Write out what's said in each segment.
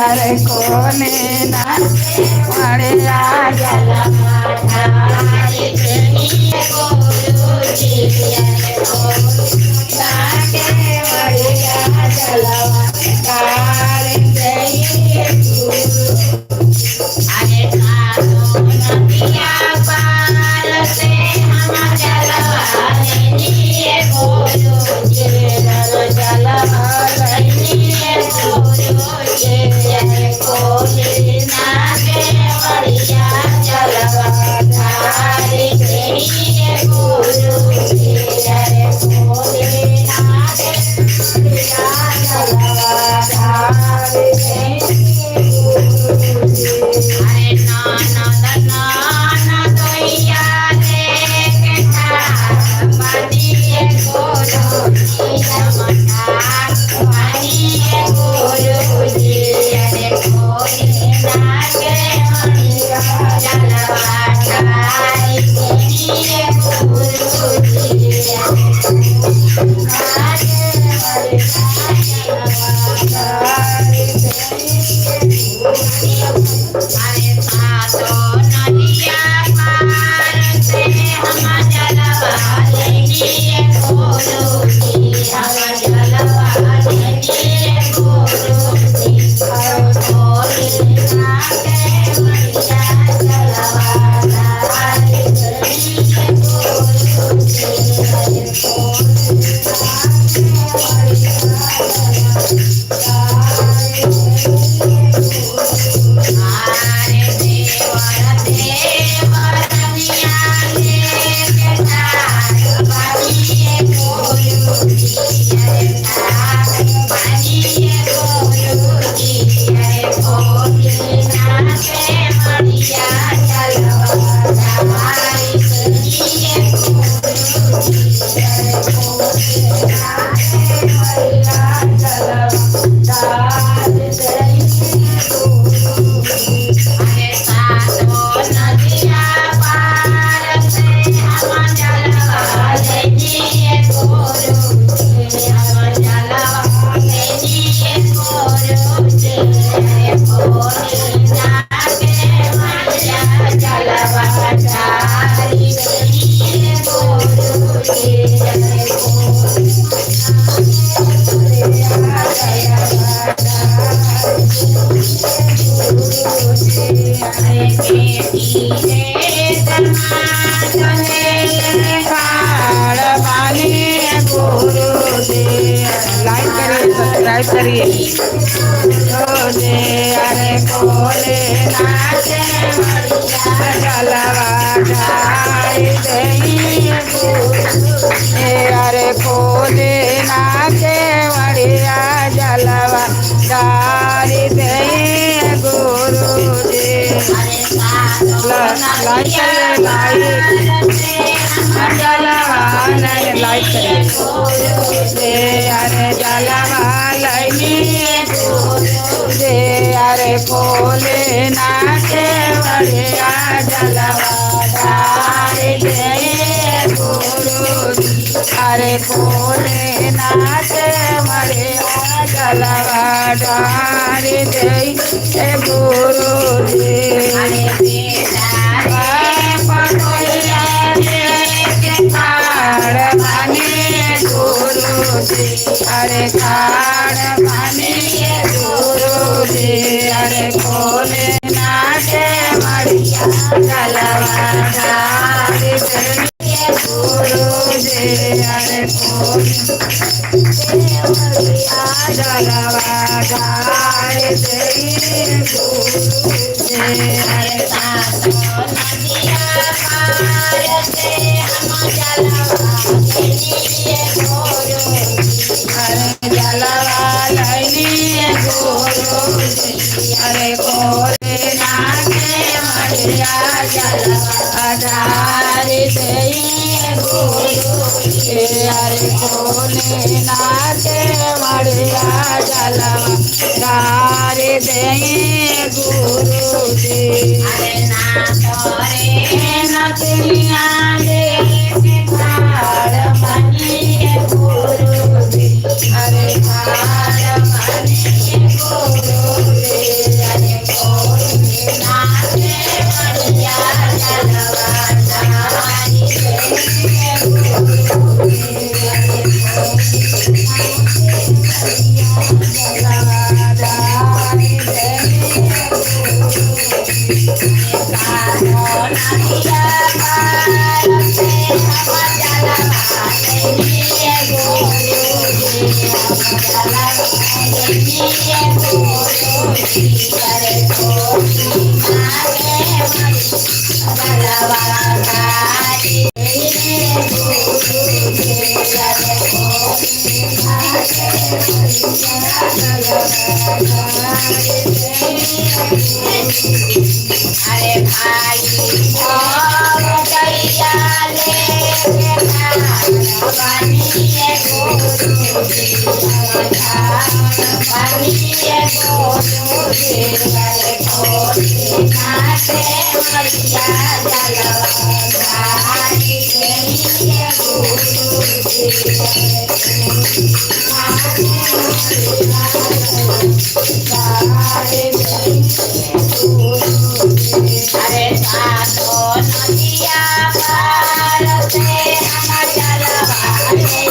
અરે કોને ના મળ્યા અરે સાતો નદિયા પાર સે હમ જલવા લઈએ ગુરુજી, જલવા લઈએ ગુરુજી. અરે કોલી ના કેવડિયા જલવા ધારી જઈએ ગુરુજી. અરે કોલી ના કેવડિયા જલવા ધારી જઈએ ગુરુજી. અરે નાના નાના દોયા રે પાણીએ ગુરુજી, રમતા પાણીએ ગુરુજી. અરે કોલી નાગે મણિયા જલવા ઠારી દેવીએ ગુરુજી. અરે સાતો નદિયા પાર સે હમ જલવા લઈએ ગુરુજી, હમ જલવા લઈએ ગુરુજી. કોલી ના કેવડિયા જલવા ધારી જઈએ ગુરુજી. અરે કોલી ના આરે દેવર દેવરનિયા લે કે પાણીએ ગુરુજી, અરે પાણીએ ગુરુજી. અરે કોલી ના કે મળ્યા જલવા ધારી જઈએ ગુરુજી. અરે કોલી ના કે મળ્યા અરે સાતો નદિયા પાર સે હમ જલવા લઈએ ગુરુજી, હમ જલવા લઈએ ગુરુજી. અરે કોલી ના કેવડિયા જલવા ધારી જઈએ ગુરુજી. અરે કોલી અરે બેટી રે સમાધને લાઈક કરીએ, સબસ્ક્રાઇબ કરીએ. અરે કોલે નાચે જલવા ઢારી દઈએ, અરે કોલે નાચે વળિયા જલવા ઢારી દઈએ ગુરુજી. અરે સાતો લાઈક નદિયા કરીએ, લાઈક પાર સે હમ જલવા જલવા લાઈક લઈએ કરીએ. ગુરુજી, અરે જલવા લઈએ ગુરુજી. જે અરે કોલે નાચે વળિયા જલવા ધારી જઈએ ગુરુજી. અરે કોલે નાચે વળિયા જલવા ધારી જઈએ ગુરુજી. અરે બેટા રે પગોલિયા રે કે ખાડ માને ગુરુજી, અરે ખાડ માને ગુરુજી. અરે કોલે નાચે મળ્યા જલવા ધારી જઈએ ગુરુજી. અરે કોલે જલવા ધારી જઈએ ગુરુજી. અરે સાતો નદિયા પાર સે હમ જલવા લઈએ ગુરુજી. અરે જલવા લઈને ગુરુજી, અરે કોલે નાખે મળ્યા જલવા ધારી દઈએ ગુરુજી. અરે કોલે નાખે મળ્યા જલવા ધારી દઈએ ગુરુજી. અરે ના તોરે નદિયા રે કે ખાડ બનીએ ગુરુજી, અરે ખાડ जलवा अरे भाई अरे सातो नदिया पार से हम जलवा अरे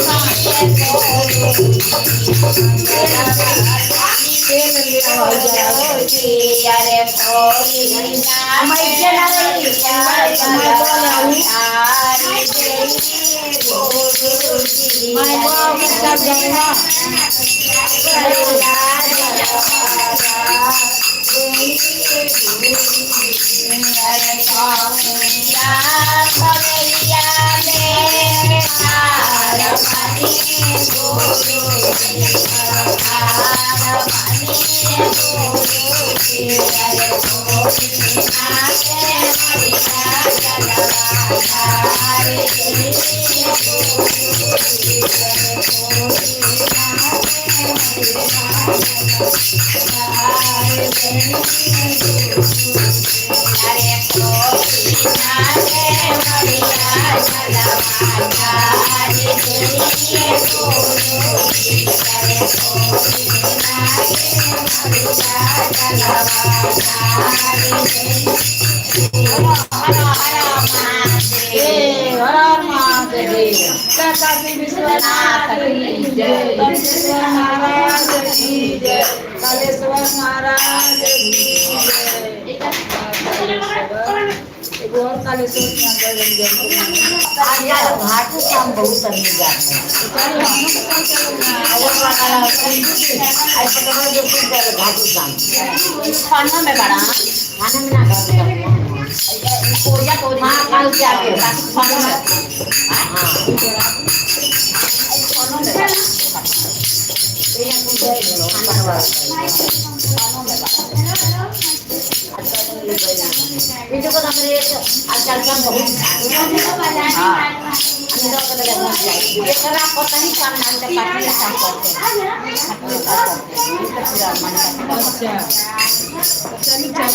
काशी विश्वनाथ की जय, कालेश्वर महाराज की जय, कालेश्वर महाराज की जय। एगो और कालेश्वर के अंदर जल घाटू काम बहुत आदमी जाते हैं। घाटू काम खाना में बड़ा खाना में ना घाटू कोरिया कोरिया हाँ, काल के आगे। बाकी खाना में हाँ खानों में खानों में आजकल काम बहुत एकरा पता नहीं काम नाम के काटने काम करते हैं काटने काम करते हैं इसका पूरा मन का अच्छा, चली चल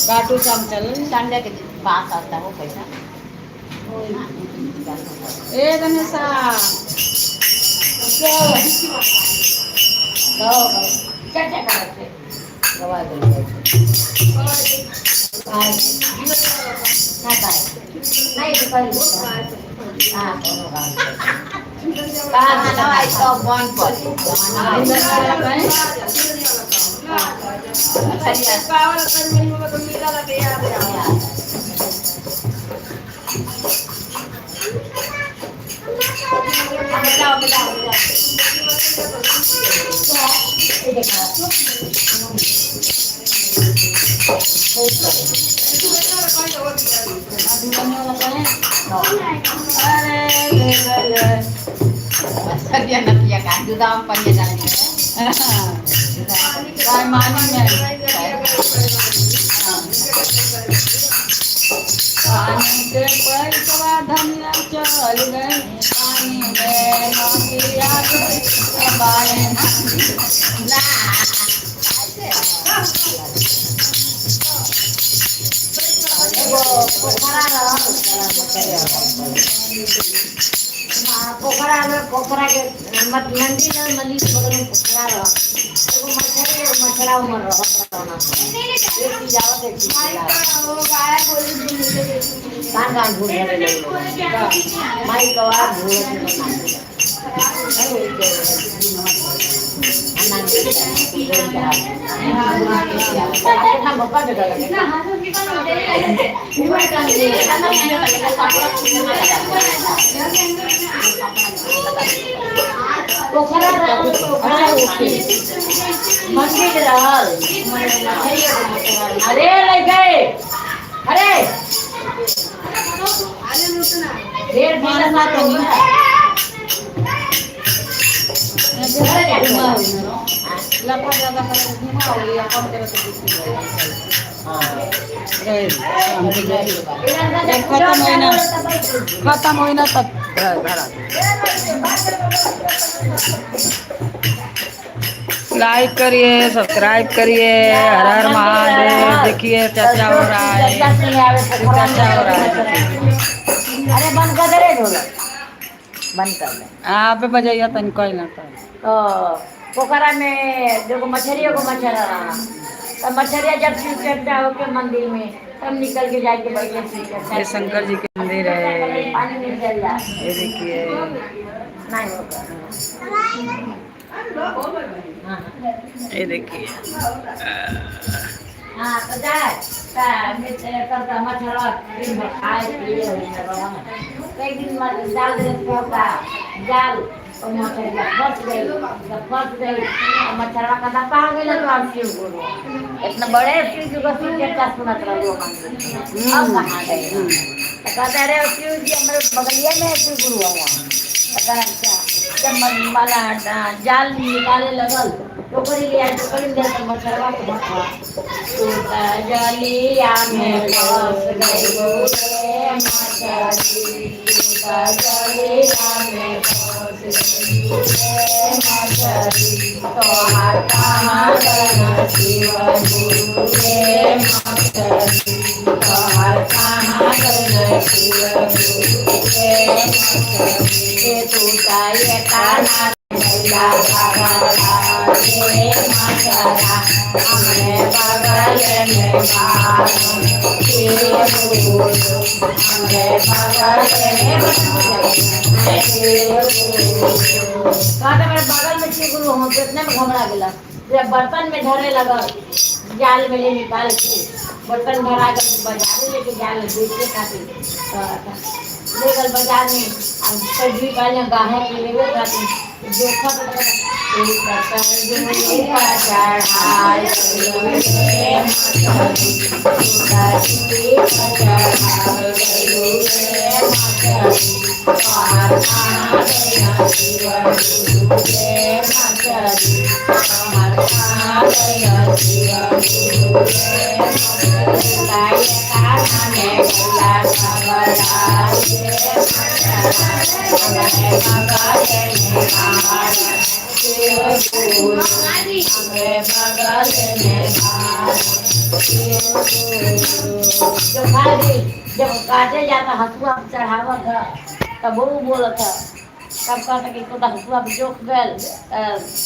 घाटू शाम चल संडे के दिन पास आता हो पैसा ए गणेशा क्या क्या करते दवाई दो ना पाए नहीं तो पहले हाँ दोनों काम खाना आई तो बन पर मिलाओ मिलाओ मिलाओ। अरे ले ले ले सरिया नतिया का जुदाम पनिया डालनी है। काय मानी में पानी के पैसवा धनिया चल गए, पानी में नदिया गई ना एगो पोखरा रहल पोखरा में पोखरा के मत मंदिर है, मंदिर के बगल में पोखरा रह एगो मछली एगो मछरा उमर रहत रहना एक चीज आवत एक चीज आवत कान कान भूल रहे लोग माई कवार भूल के ना। कितना बप्पा जगह लगे पोखरा रहल पोखरा मंदिर रहल मछरी अरे लइके अरे ढेर दिन साथ हो लफा ज्यादा करे घुमा हो या कम करे तो बेसी हो रहे हमके जाए। जब खत्म होई ना, खत्म होई ना तब भरा। लाइक करिए, सब्सक्राइब करिए। हर हर महादेव। देखिए चर्चा हो रहा है, चर्चा हो रहा है। देखिए अरे बंद कर दे रे ढोलक, बंद कर दे। आप बजाइए तन कोई ना तो। तो पोखरा में देखो मछरियों को मछरा रहा, तब मछरिया जब शिव चर्चा होके मंदिर में तब निकल के जाके बैठे शिव चर्चा। ये शंकर जी के मंदिर है। पानी में चल जा। ये देखिए। नहीं होगा। हाँ। ये देखिए। हाँ तो जाए तब तो मछरा दिन भर खाए पिए हो जाए। एक दिन जाल दे का जाल और मछरिया फंस गई। जब फंस गई और मछरवा का दफा हो गई तो हम शिव गुरु इतना बड़े शिव जी का शिव चर्चा सुनत रहो मंदिर, अब कहाँ गए? तो कहते अरे शिव जी हमारे बगलिया में है शिव गुरु हुआ। तो कहा अच्छा। जब वाला जाल निकाले लगल, टोकरी लिया, टोकरी में तो मछरवा के भटवा तू जलिया में फंस गई रे मछरी, तू जलिया में फंस गई रे मछरी, तोहार कहाँ गना शिव गुरु रे मछरी, तोहार कहाँ गना शिव गुरु रे मछरी, तू ताये ताना भैया बाबा रे मछरा, हमरे बगल में बाबा शिव गुरु, हमरे बगल में शिव गुरु। कहते मेरे बगल में शिव गुरु हो तो इतने में घबरा गया। जब बर्तन में धरे लगा, जाल में ले निकाल के बर्तन भरा कर बाजार लेके जाल बेचे खातिर तो ले गल बाजार में। अब सब्जी पाले गाहक के लेवे खातिर देखा तो जब भाई जब काटे जाता हसुआ चढ़ावा था तब वो बोलत था, तब कहता कि तो हसुआ पे जोख गल।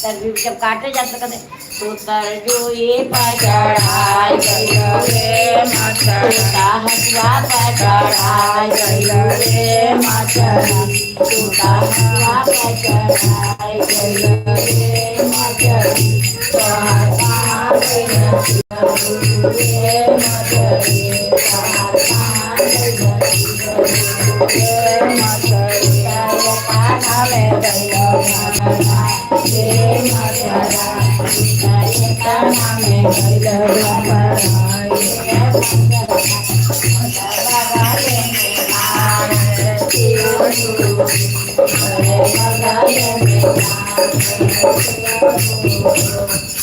तब जब काटे जाता कहते तो तर जो ये पर चढ़ाई गइल रे तोता हसुआ पर चढ़ाई गइल रे मछरी, तोता हसुआ पर चढ़ाई गइल रे मछरी, तोहार कहाँ गइल रे मछरी, तोहार कहाँ गइल रे मछरी, कान्हा में गइल रे मछरा, कान्हा में गइल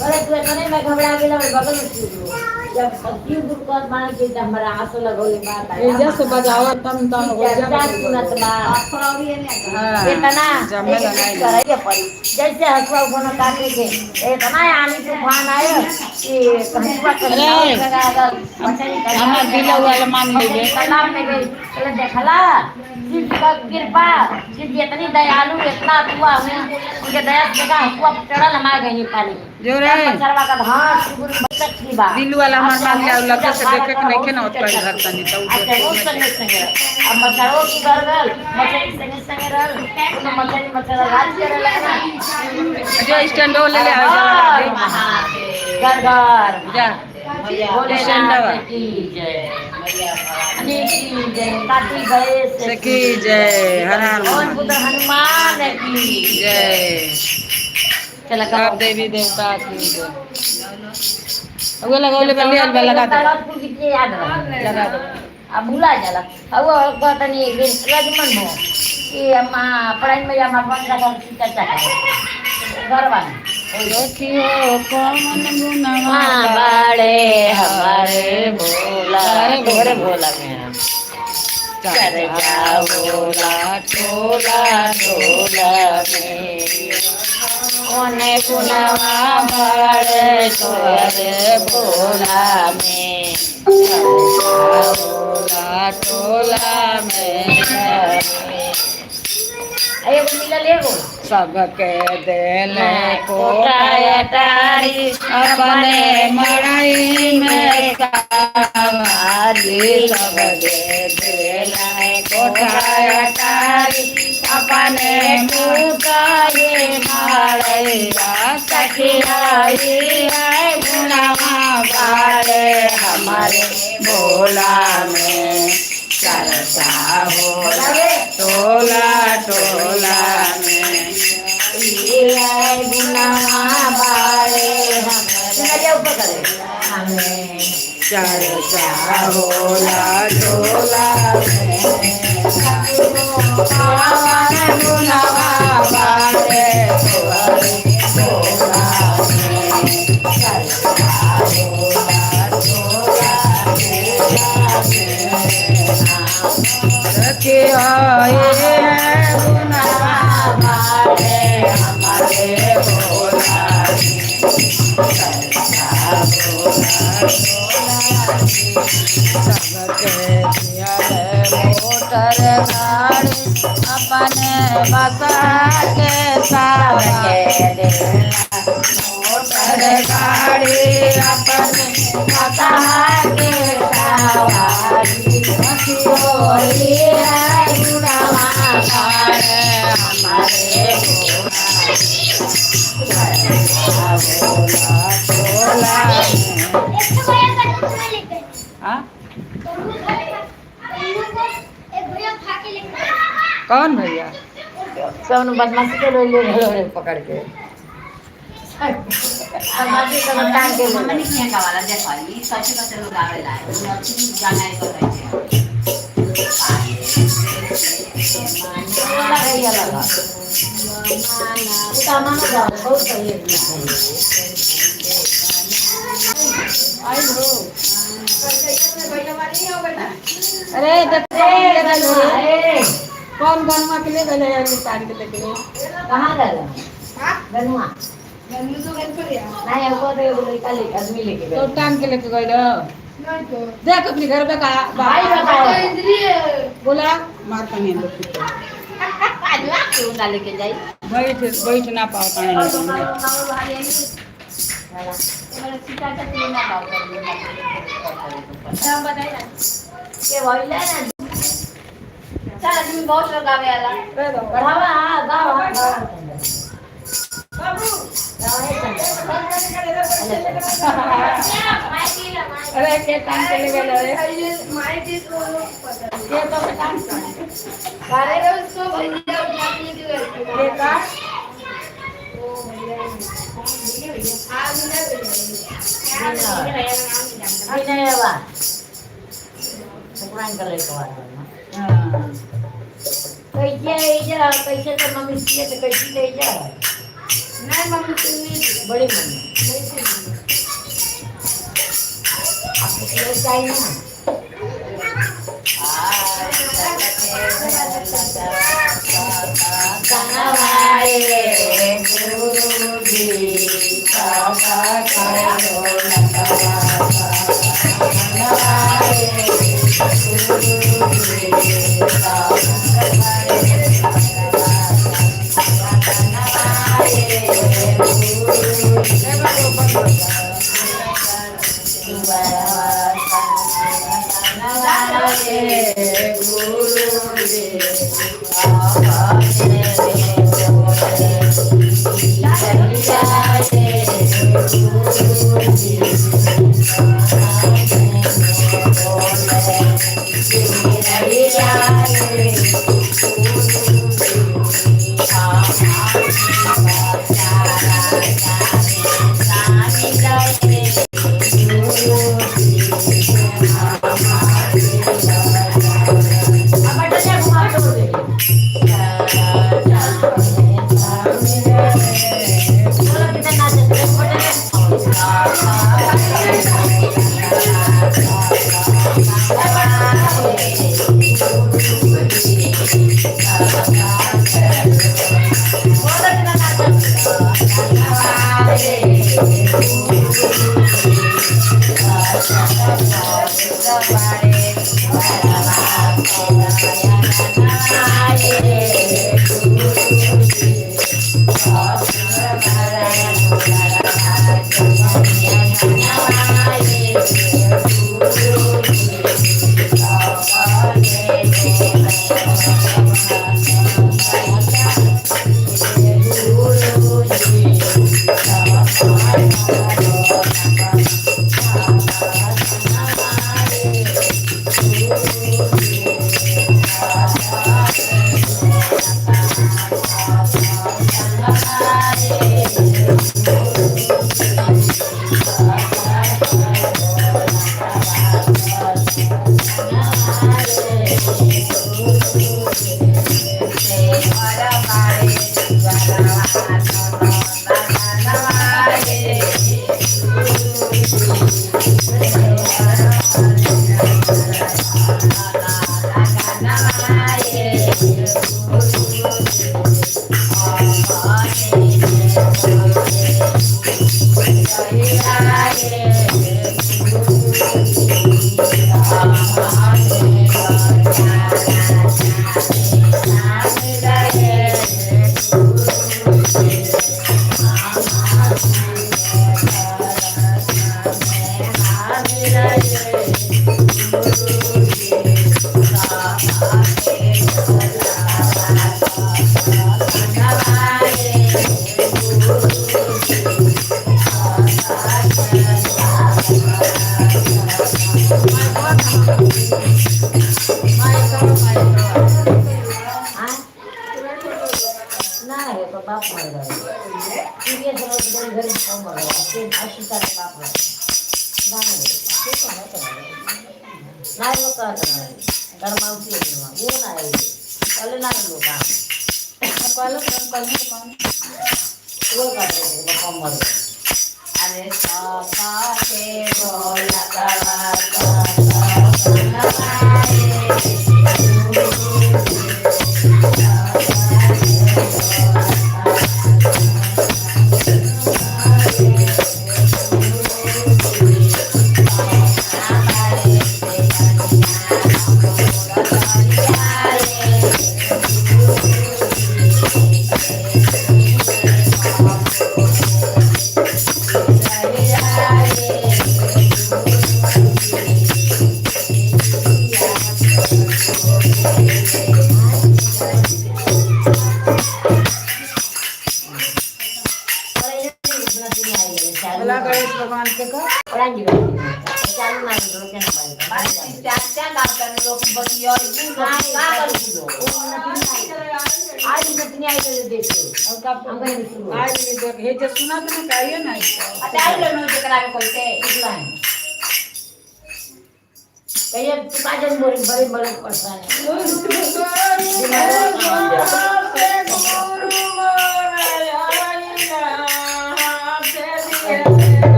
अरे तू इतने में घबरा गेला, मेरे बगल में शिव गुरु। जब शिव गुरु कहत मान के हमरा आंसू लगौले बात आया। एजा से बजावा तम तम हो चर्चा सुनत बा। हाँ, इतना जमे एक लगाई। करे पड़ी जैसे हसुआ कोनो काटे के इतना आनी तूफान आयो कि हसुआ के अरे, लगा गल मछली हमार दिलवा वाला मान लीजिए। तालाब में गई। बोले देखला शिव का कृपा, शिव जी इतनी दयालु, इतना हुआ हुए उनके दया से देखा हसुआ चढ़ल हमार गई पानी में। जो रे मछरवा का धान शिव गुरु बचत की बा दिल वाला। हमार मान लिया लगे से देखे के नइखे ना होत घर तनी तो अच्छा वो संगे संगे अब मच्छरों की घर गल मच्छरी संगे संगे रहल तो मच्छरी मच्छर राज करे लगना। जो स्टैंड ले ले आ जा लगा दे। घर घर जा भोलेनाथ की जय, हनी की जय, काटी गए से की जय, हर हर पवन महादेव। पुत्र हनुमान की जय। चला सब देवी देवता की जय। उहे लगौले बा, ले आइल बा, लगा दे। कितने याद रहे लगा दे। अब भूला जाला। अब वो कहतनी एक दिन लजमन हो कि अम्मा पढ़ाई में अम्मा बंद कर चाचा घर वाले देखियो कौन गुनवा बड़े हमारे भोला तोहरे भोला मेरा कर जाओला टोला टोला में कोने गुनवा बड़े तोहरे भोला में टोला टोला में एगो मिलल एगो सबके देले कोटा कोटा अटारी अपने मड़ई में सवारी सबके देले कोटा अटारी अपने मुकाये मारैया सखियाई है गुणवा बारे हमारे भोला में चर्चा होला टोला टोला में चर्चा होला टोला में गुणवा बारे तोहरे भोला में चर्चा होला टोला टोला में सखियाई है गुणवा बारे हमारे भोला सबके दियल मोटर गाड़ी अपने बसा के सबके मोटर गाड़ी अपने बसा के सवारी सखियोई है गुणवा बारे हमारे भोला भोला भोला। हाँ? कौन भैया? सब बदमाशी के ले ले पकड़ के बदमाशी सब टांग के ले। हमनी के यहाँ का वाला देखो ई कैसे कैसे लोग आवेला गाना एक कैसे बोला गई लगा बहुत सही है। अरे कौन गनुआ के ले गए तान के लेके कहाँ गए गनुआ? नहीं वो तो एगो लड़का ले आदमी लेके तो गए। टांग के लेके गए देख अपने घर पे कहा भाई बताओ बोला मार कहीं लोग क्यों ना लेके जाई बैठ बैठ ना पाता है लोगों में। के भइला ना चार आदमी बहुत लोग आवेला। बढ़ावा। हाँ गाओ, हाँ गाओ। अरे के टांग के ले गए रे के तो के टांग के का विनय बा ठुकराइन कर लड़का हाँ। कैसे ऐजा कैसे तो मम्मी सिए तो कैसी तो ऐजा बड़ी मम्मी आपको तो चाहिए ना। हमारे गुरु जी बाबा करो नंदवा हमारे गुरु जी बाबा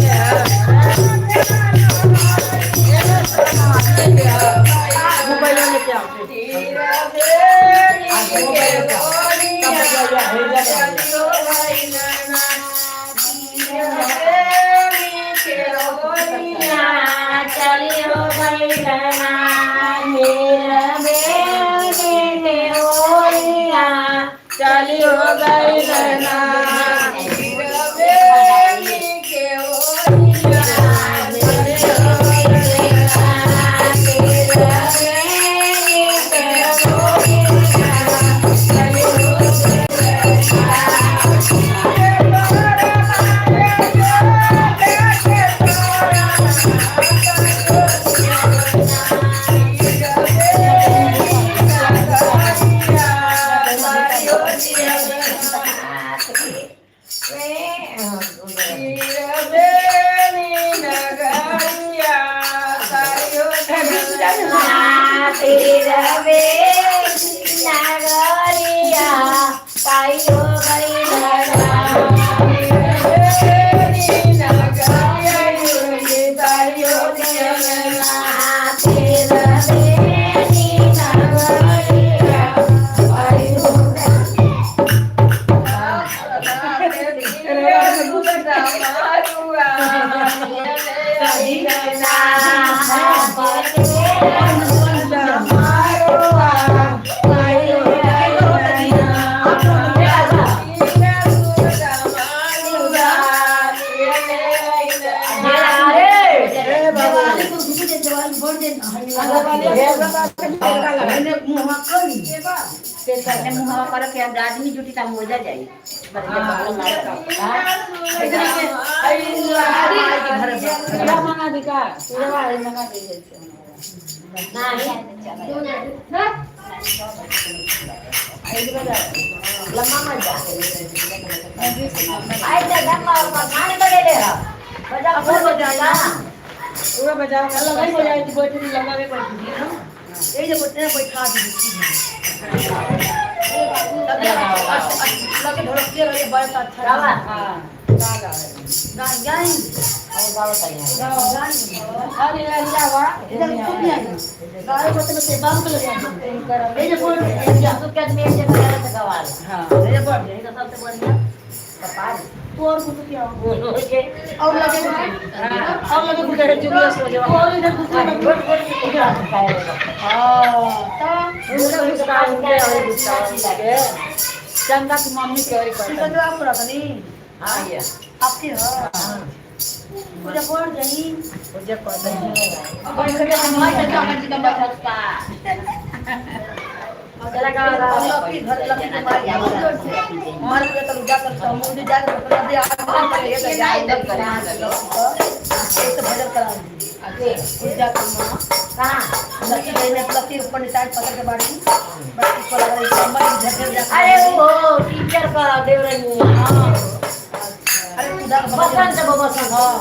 Yeah. चली हो गई ना चली हो गई ना। आदमी जुटी ता मोजा जाई। लम्बा मत जा। आई जा लम्बा मान बजे ले बजा फूल बजा पूरा बजाओ लगा बजाए तो बैठ लगा के बैठ ये जो बोलते हैं बैठा दी लगे ढोलक रहे बस अच्छा। हां गाय और गाओ तनी गाय अरे अल्लाह वाह इधर खूब नहीं आई गाय मतलब से बाम के लगा ये जो बोल तू क्या मेरे से बजा तो गवा। हां ये बोल ये तो सबसे बढ़िया कपाल तू और कुछ क्या बोलो के और लगे और लगे कुछ जुगल सो जो और इधर कुछ गोट गोट के कुछ खाएगा। हां चंदा की मम्मी के और तो आप रखनी। हां ये आपकी हो पूजा पढ़ जाई पूजा कर दे। अब बैठ के हमारे चाचा जी का का चला गाओ लकी घर लकी के मार मार के तो जा कर तो मुझे जा कर अपना दे आ कर ये जा एक तो भजन करा आगे पूजा कर मां कहां लकी गई ने लकी ऊपर निशान पकड़ के बाड़ी बाकी को लगा रही लंबा झटके जा। अरे वो टीचर का देवरनी। हां अरे खुदा का बसंत बसंत। हां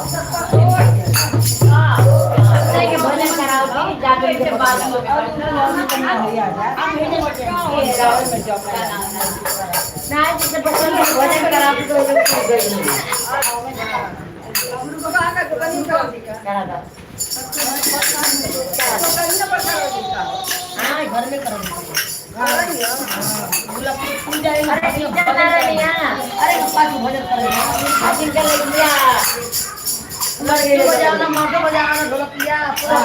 हां के भजन कराओ जाके के बाद में ना जैसे बसंत भजन कराओ तो गई करा दो। हां घर में करो अरे टीचर ना रही अरे पास भजन कर टीचर ले लिया लड़की बजाना माटो बजाना ढोलकिया पूरा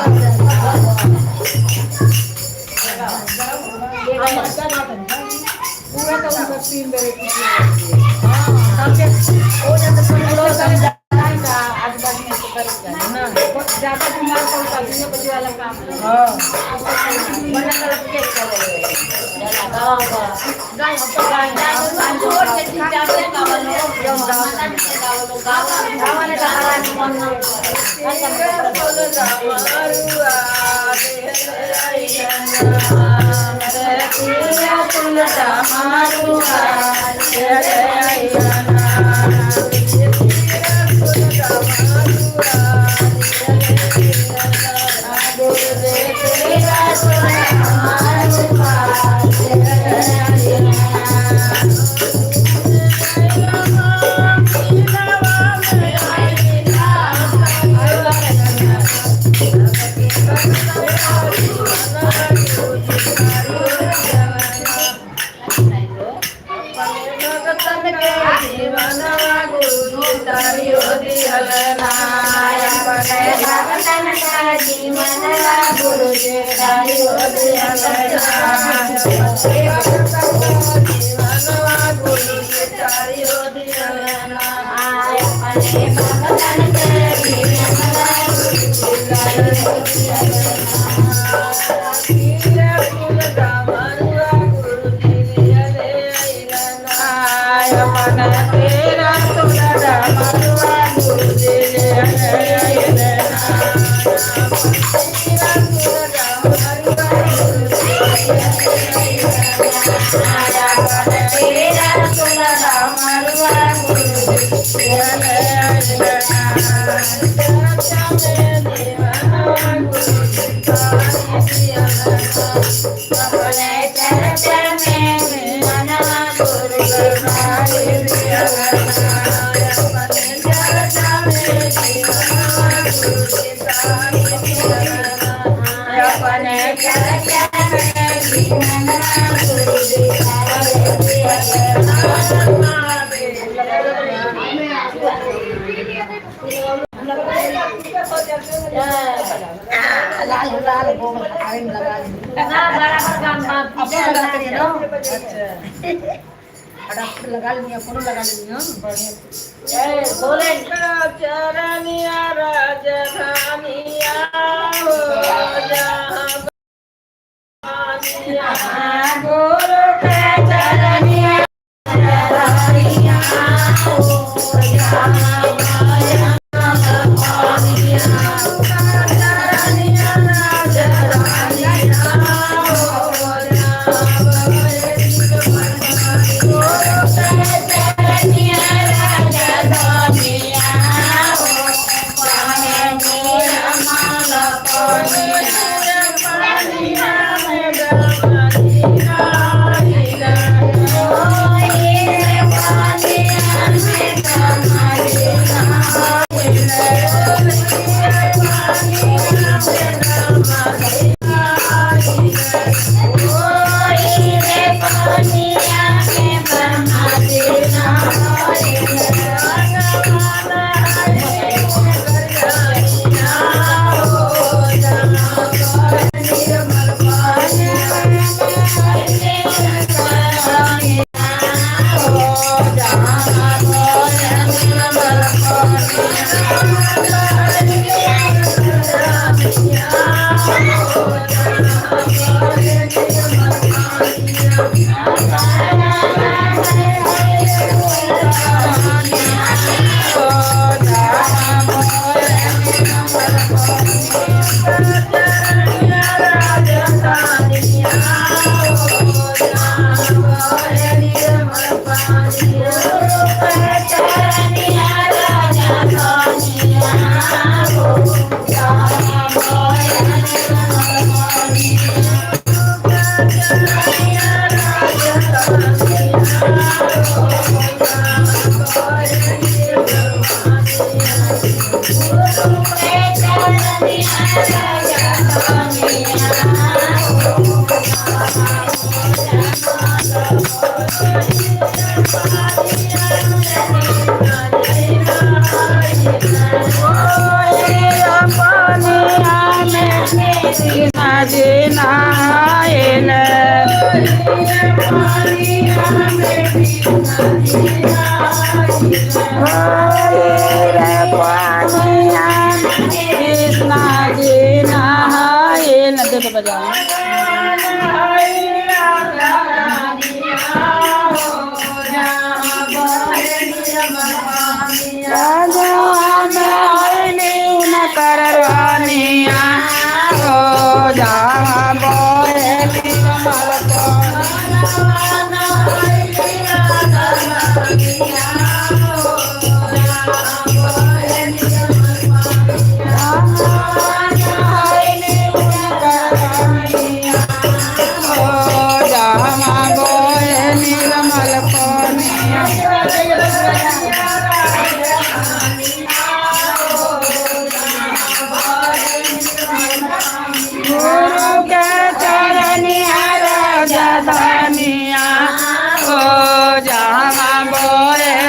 पूरा तो उनका तीन बेरे की हां सब ओ जाते लोग सब जाता आजू-बाजू में तो कर ना ज्यादा दिमाग का दुनिया बजे वाला काम है। हां बना कर के चले चला गाओ गाय हम तो गाय छोड़ के तीन चार से गावलो माता जी से गावलो गावले का मन ना। जीवनवा गुरु तारियो दिहलना। भक्तन का जीवनवा गुरु जी तारी हो आय अपने भक्तन के जीवनवा गुरु जी तारी हो। तेरा तुला मरुआ गुरु जी ले। तेरा तुला मरुआ गुरु। अपने चरण में मनवा गुरु अपने चरण में मनवा गुरु। लाल लाल आइन लगा ना बराबर काम बात अपना लगा के ना। अच्छा, डॉक्टर लगा लिया, फोन लगा लिया। ए बोले। चरनिया राजधानिया हो जहाँ गुरु के चरनिया।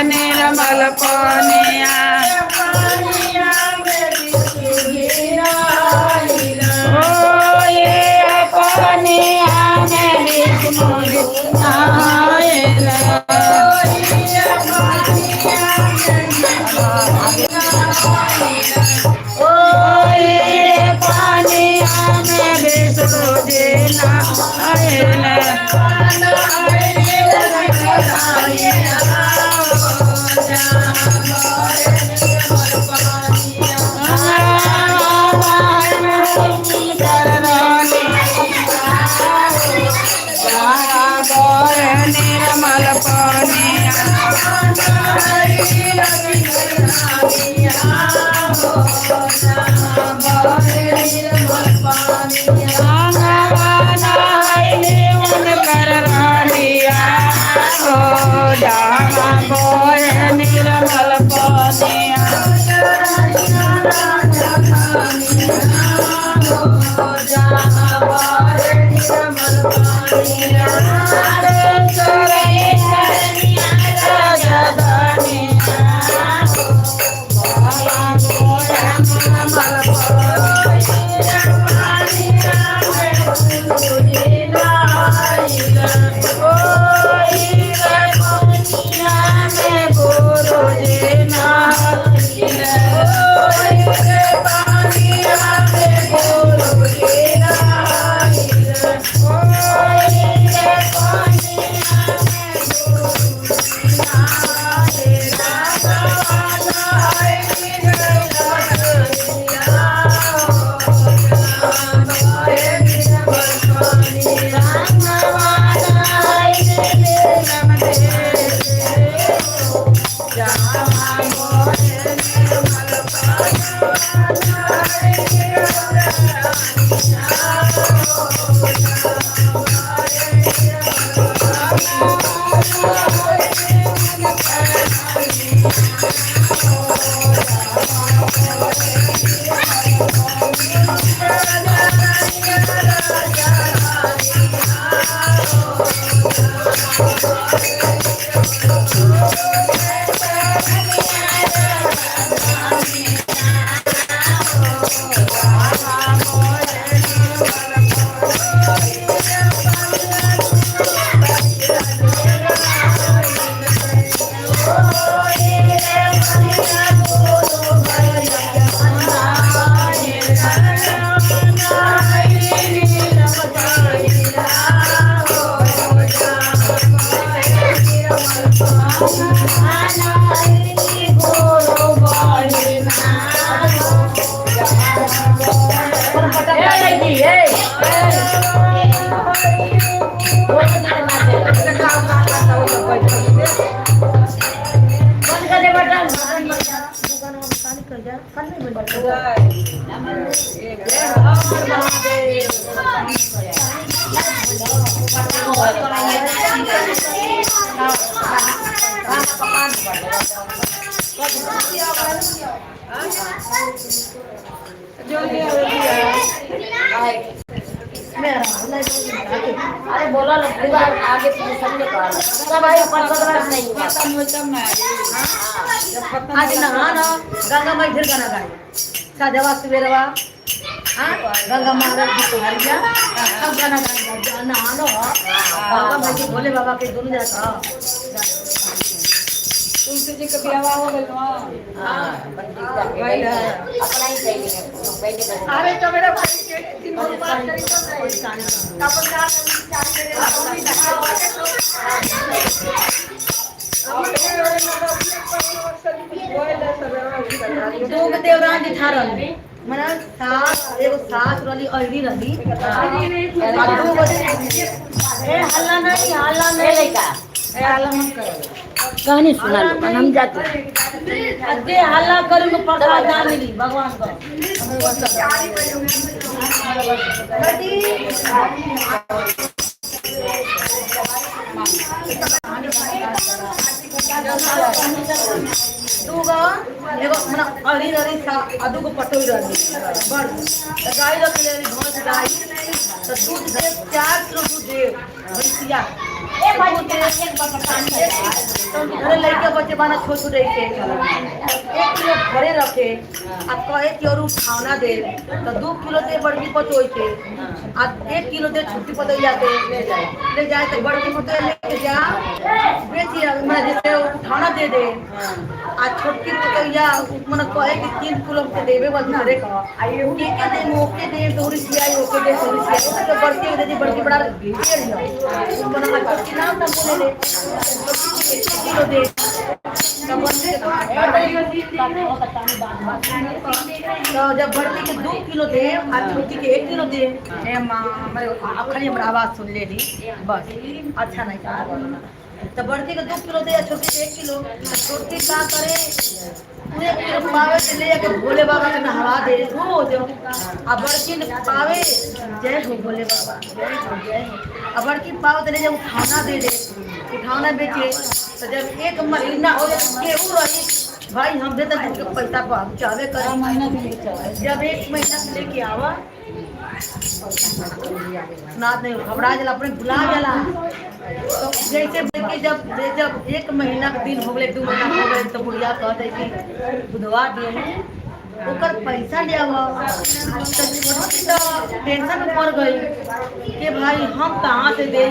निर्मल पनिया। निर्मल निर्मल अरे बोला ना पूरा आगे पीछे सबने कहा सब भाई पर नहीं आज नहा ना गंगा माई ढेर गाना गाए साझवा सवेरवा। हाँ गंगा महाराज की तुहरिया सब गाना गाए नहानो गंगा माई के भोले बाबा के दोनों जाता। तुलसी जी के बियाह हो गइल ना। हां अपना ही चाहिए पहले। अरे तो मेरा भाई के तीन बार करी तो अपन का दो देवरान जेठा रहली मना सास एगो सास रहली अहिरी रहली आ दो गो ए हल्ला नहीं हल्ला नहीं लइका ए हल्ला मत करो कहानी सुना लो हम जाते जे हल्ला करू को प्रसाद ना मिली भगवान को। दूगो एगो मना अहिरी रहली आ दूगो पटोई रहली बड़ गाय रखले रहली भैंस गाय तो दूध दे 4 किलो दूध दे भैंसिया। ए भाई एक बकर पानी अरे लड़के बच्चे बाना छोट छोट रहे 1 किलो घरे रखे आ कहे कि और उठावना दे तो 2 किलो दे बड़की पचोई के आ 1 किलो दे छुट्टी पतोइया के ले जाए तो बड़की पतोइया लेके जा बेची मैं जैसे उठावना दे दे आ छोटकी पतोहिया मन कहे कि 3 किलो हमके देवे बस दूसरे का के के दे ओके दे तोरी सियाई ओके दे तोरी सियाई ओके तो बड़की के दे दी, बड़की बड़ा पेड़ है मन आ छोटकी नाम ना बोले ले, छोटकी के 1 किलो दे तब बड़की के तो जब बड़की के 2 किलो दे आ छोटकी के 1 किलो दे। ए माँ, हमारे खाली हमरा आवाज सुन ले ली बस, अच्छा नहीं कहा। तो बड़की के 2 किलो दे आ छोटकी के 1 किलो। तो छोटकी का करे, 1 किलो पावे से ले जाके भोले बाबा के नहवा दे रोज। आ बड़की ने पावे, जय हो भोले बाबा, जय हो, जय हो। आ बड़की पावे तो ले जाए उठाना दे दे, उठाना बेचे। तो जब एक महीना हो जाए, केहू रही भाई, हम देते तुमके पैसा पर हम चाहबे करी। जब एक महीना से लेके आवा सुनात नहीं, घबरा जाला, अपने भुला जाला। तो जैसे कि जब जब एक महीना के दिन हो गए, 2 महीना हो गए, तो बुढ़िया कहते कि बुधवा दिन ओकर पैसा ले आवा। तो छोटकी तो टेंशन में पड़ गई कि भाई हम कहाँ से दे,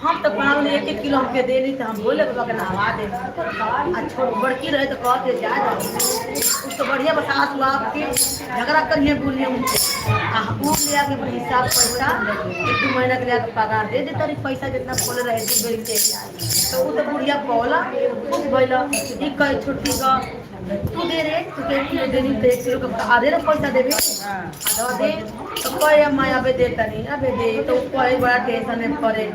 हम तो पाँव एक एक किलो हमके दे ली तो हम बोले बाबा के नहवा दे। आ छोट बड़की रहे तो कहते जा तो बढ़िया बसात हुआ के झगड़ा करिए बोलिए उनसे। आ ऊ ले आके अपने हिसाब पैसा 1-2 महीना के लिए पगार दे देता रही, पैसा जितना खोले रहे दू बेर के। तो ऊ तो बुढ़िया पौला खुश भइल। ई कहे छोटकी का, तू दे रे, तू के 1 किलो देनी तो 1 किलो के आधे ना पैसा देबे, आधा दे। तो कहे अम्मा अबे दे तनी अबे दे। तो ऊ कहे बड़ा टेंशन में पड़े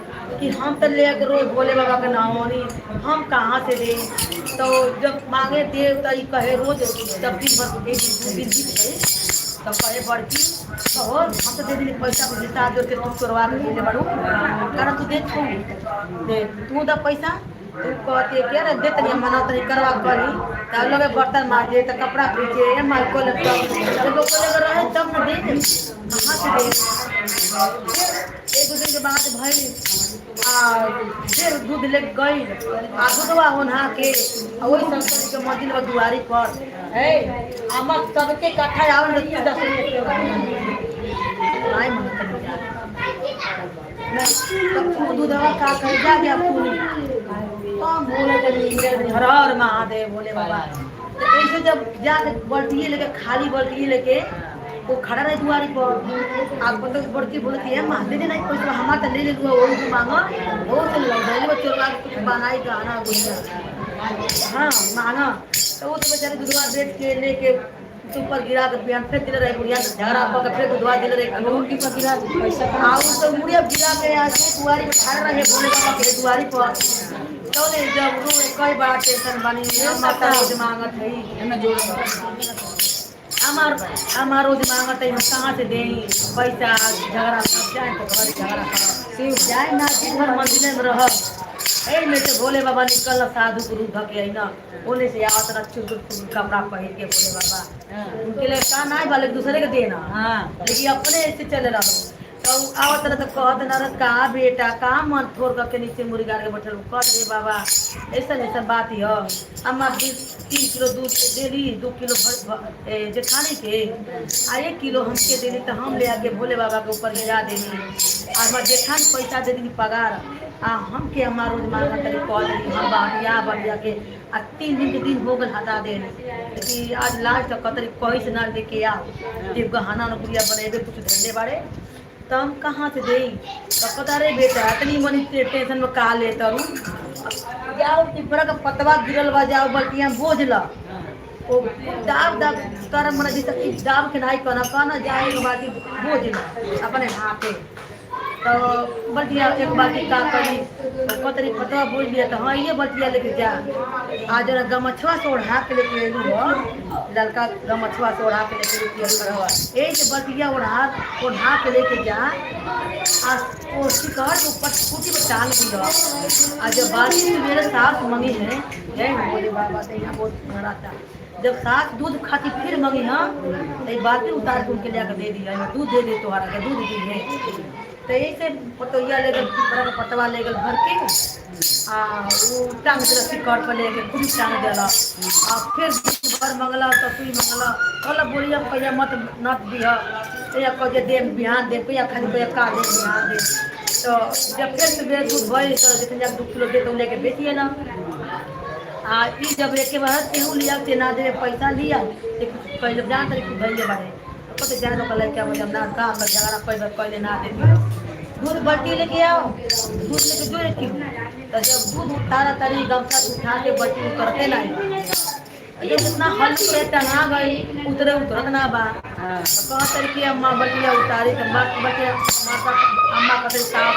कि हम तो ले के रोज भोले बाबा के नाम होनी, हम कहाँ से दे। तो जब मांगे दे तो ई कहे रोज, जब दिन भर एक दिन 2 दिन बीत गई तो कहे बड़की तो हो, हम तो दे दिली पैसा को हिसाब जोड़ के, तू चोरवा के देले बाड़ू, कारण तू दे तू दे तू द पैसा। तू कहते के रे दे तनी मना तनी करवा करी तब लगे बर्तन माजे तो कपड़ा खींचे ए माल को लग जब को लगे रहे तब न दे दे, कहाँ से दे। फिर 1-2 दिन के बाद भइल आ फिर दूध ले गई आ दूधवा ओन्हा के आ वही शंकर जी के मंदिर पर दुआरी पर ए अमक सबके कथा आवल तू 10 आई नहीं तब तू दूधवा का कर जा गया पूरी तो बोले चली हर हर महादेव भोले बाबा। तो ऐसे जब जाके बाल्टी लेके, खाली बाल्टी लेके वो खड़ा रहे दुआरी पर। आप मतलब बड़की बोलती है माँ दे दे नहीं पैसा, हमार तो ले ले हुआ वो तो मांगो वो तो लग जाए चोरवा के कुछ बनाई गाना गुड़िया हाँ मांगा। तो वो तो बेचारे दूधवा बेच के लेके ऊपर गिरा के बिहान फेंक दिले रहे बुढ़िया तो झगड़ा पक के फिर दूधवा दिले रहे उनकी पर गिरा पैसा। आ उ तो मुड़िया गिरा के आज दुआरी पर खड़ा रहे भोले बाबा के दुआरी पर। तो ने जब रोए कई बार टेंशन बनी, हम माता रोज मांगत है एमे जोड़ हमार हमार रोज मांगत है, हम कहाँ से दें पैसा, झगड़ा सब जाए तो घर झगड़ा कर शिव जाए ना दिन भर मंदिर में रह। ए में से भोले बाबा निकल साधु के रूप धके आई ना ओने से आवत रह चुर चुर कपड़ा पहिर के भोले बाबा उनके लिए का ना वाले दूसरे के देना लेकिन अपने ऐसे चले रहो। तो आवत रह तो कहत न रह का बेटा का मन थोर करके नीचे मुर्गी गाड़ के बैठल। कहत रे बाबा ऐसा ऐसा बात ही हो, अम्मा 3 किलो दूध देली, 2 किलो जेठानी के आ 1 किलो हमके देली तो हम ले आके भोले बाबा के ऊपर गिरा देली आ हमार जेठान पैसा दे देली पगार आ हमके हमार रोज मांगा तरी कह देली हम बढ़िया बढ़िया के आ 3 दिन के दिन हो गल हटा दे कि आज लास्ट कतरी कहीं से ना लेके आओ एक गहना न गुड़िया बनेबे कुछ धरले बाड़े तो हम कहाँ से देई। तो कहता रे बेटा इतनी मनी टेंशन में का ले तरू, जाओ पिपरा का पतवा गिरल बा, जाओ बल्टिया बोझ ला ओ दाब दाब कर मन जैसे कि दाब के नहीं कहना कहना जाए एक बाल्टी बोझ ला अपने हाथे। तो बल्टिया एक बाल्टी का करी कतरी पतवा बोझ लिया तो हाँ ये बल्टिया लेके जा आ जरा गमछवा से ओढ़ा के लेके एलू हो, ललका गमछवा से ओढ़ा के लेके एलू एक बल्टिया ओढ़ा ओढ़ा के लेके जा आ ओ शिकार ऊपर स्कूटी पर टांग दिया। आ जब बाल्टी में मेरे सास मंगी है, जय हो भोले बाबा से यहाँ बहुत घड़ा था। जब सास दूध खाती फिर मंगी हाँ तो ये बाल्टी उतार के उनके लिया दे दिया, दूध दे दे तोहरा के दूध दी है। तो ऐसे पतोहिया ले गल बड़ा पतवा ले गल भर के आ वो टांग दिला शिकर पर लेके खूब टांग दिला। आ फिर दिन भर मंगला तो तू मंगला कहला बोलिया कहिया मत नत दिह कहिया कह जे दे बिहान दे कहिया खाली कहिया का दे बिहान दे। तो जब फिर सुबह दूध भइल तो जखन जब 2 किलो दे तो लेके बेचिए ना। आ ई जब एके बार केहू लिया के ना दे पैसा लिया ते कुछ पहले जान तरी कुछ भइले बारे तो पते जान तो लड़का में जब ना का कर झगड़ा पहले पहले ना दे दूध बाल्टी लेके आओ, दूध लेके जो एक किलो। तो जब दूध उतारा तारी गमछा से उठा के बाल्टी उतरते नहीं, जब इतना हल्क से टंगा गई उतरे उतरत ना बा। हाँ। तो कह तरी कि अम्मा बटिया उतारी तो माँ बटिया माता अम्मा कहते साफ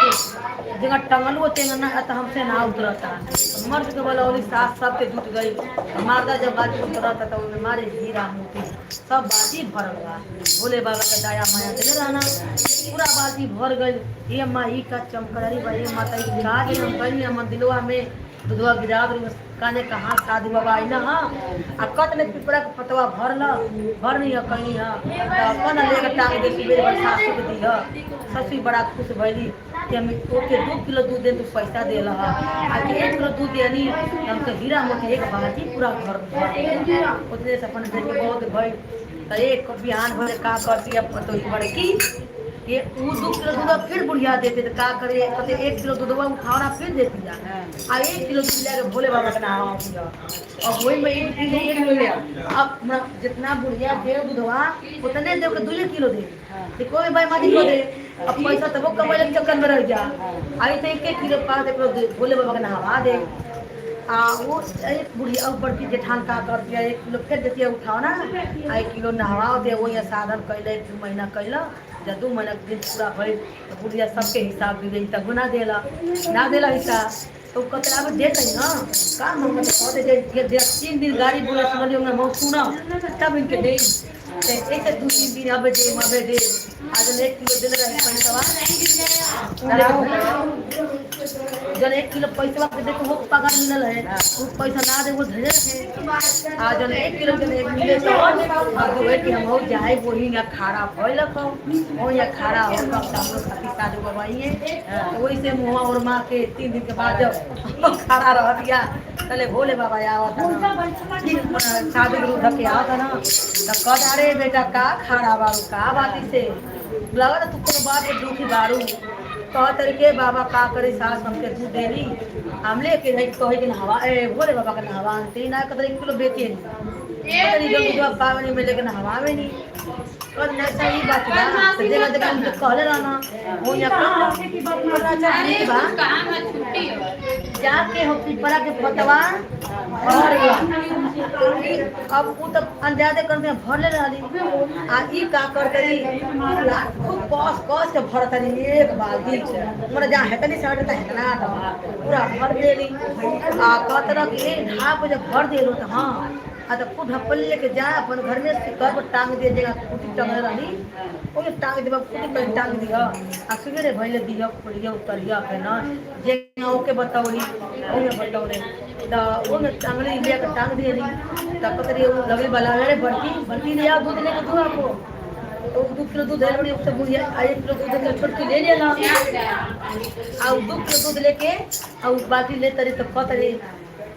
जगह टंगल हो तेंगा ना तो हमसे ना उतरता। तो मर्द के बोला ओली सास सबके जुट गई। तो मारदा जब बाजी उतरता तो उन्हें मारे हीरा मोती सब बाजी भरल बा। भोले बाबा के दया माया दिले रहना पूरा बाजी भर गई। ये अम्मा ई का चमकरी बा, ये माता ई का जे हम कहीं हम दिलवा में दूधवा गिरा दू काने कहाँ साधु बाबा आई ना। हाँ आ कत ने पिपरा के पतवा भरल भरनी है कहीं है तो अपन लेके टांग दे सुबेरे बड़ सासू के दी है। ससुर बड़ा खुश भैली कि हम ओके 2 किलो दूध दे तू पैसा दे हा, आ 1 किलो दूध देनी हमके हीरा मोती एक बाजी पूरा घर भर उतने से अपन देख के बहुत भई। तो एक बिहान भरे का करती अब तो बड़की ये ऊ 2 किलो दूध फिर बुढ़िया देते तो का करे कहते 1 किलो दूधवा उठावना फिर देती जा आ 1 किलो दूध लेके भोले बाबा के नाम अब वही में 1 किलो 1 किलो ले अब जितना बुढ़िया दे दूधवा उतने दे के 2 किलो दे तो कोई भाई माटी को दे। अब पैसा तब वो कमाए के चक्कर में रह जा आई तो 1 किलो पा दे भोले बाबा के नहवा दे। आ वो एक बुढ़िया और बड़की जेठान का करती है 1 किलो फिर देती है उठावना आ 1 किलो नहवा दे। वही साधन कैले 2 महीना कैला जब 2 महीना के दिन पूरा भइल तो बुढ़िया सबके हिसाब दी गई तब ना देला ना देला हिसाब तो कतरा में देते ना का हम तो कहते जे जे 3 दिन गाड़ी बोला सुनली हमरा हम सुना तब इनके दे ते एक 2-3 दिन अबे दे मबे दे आज 1 किलो देले रही पैसा जन 1 किलो पैसा के देखो वो पगार मिलल है वो पैसा ना दे वो धरे रखे आ जन 1 किलो के एक मिले तो अब वो कि हम हो जाए वही ना खारा भइल को हो या खारा हो तब हम लोग खातिर साधु बाबा है तो वही से मुहा और माँ के 3 दिन के बाद जब खारा रह दिया तले भोले बाबा आवत ना साधु गुरु धके आवत ना तब कह अरे बेटा का खारा बारू का बाती से लगा तू कोनो बात के दुखी बारू कह तरीके बाबा का करे सास हमके दूध देली हम लेके नहीं कहे कि हवा ए भोले बाबा के हवा आनते ना कतरे 1 किलो बेचे नहीं कतरी जब दूध पावनी में लेकिन हवा में नहीं और ना सही बात बा तो देखा देखा हम तो कहले रहना हो या का अरे बा जाके हम पिपरा के पतवा भर गया। अब उ तो अंदाजे करते भर ले रहली आ ई का करते खूब कस कस के भरत रही एक बाल्टी मने जहाँ हेतनी सड़ता हेतना पूरा भर देली आ कहत रह कि एक ढाप जब भर देलो तो हाँ आ तो खूब ढप्पल लेके जा अपन घर में सिकर पर टांग दे जगह कुटी टंगल रही ओमे टांग देबा कुटी पर टांग दिह आ सुबेरे भइले दिह खोलिया उतरिया के ना जे ओके बतौली ओमे बतौले तो ओमे टांगली ले के टांग देली तब पतरी वो लगली बला रे बड़की बड़की ले आओ दूध लेके दो आपको तो 2 किलो दूध ले बड़ी उससे बुढ़िया 1 किलो दूध के छोटकी ले लेला आ 2 किलो दूध लेके आ बाकी ले तरी तो कतरी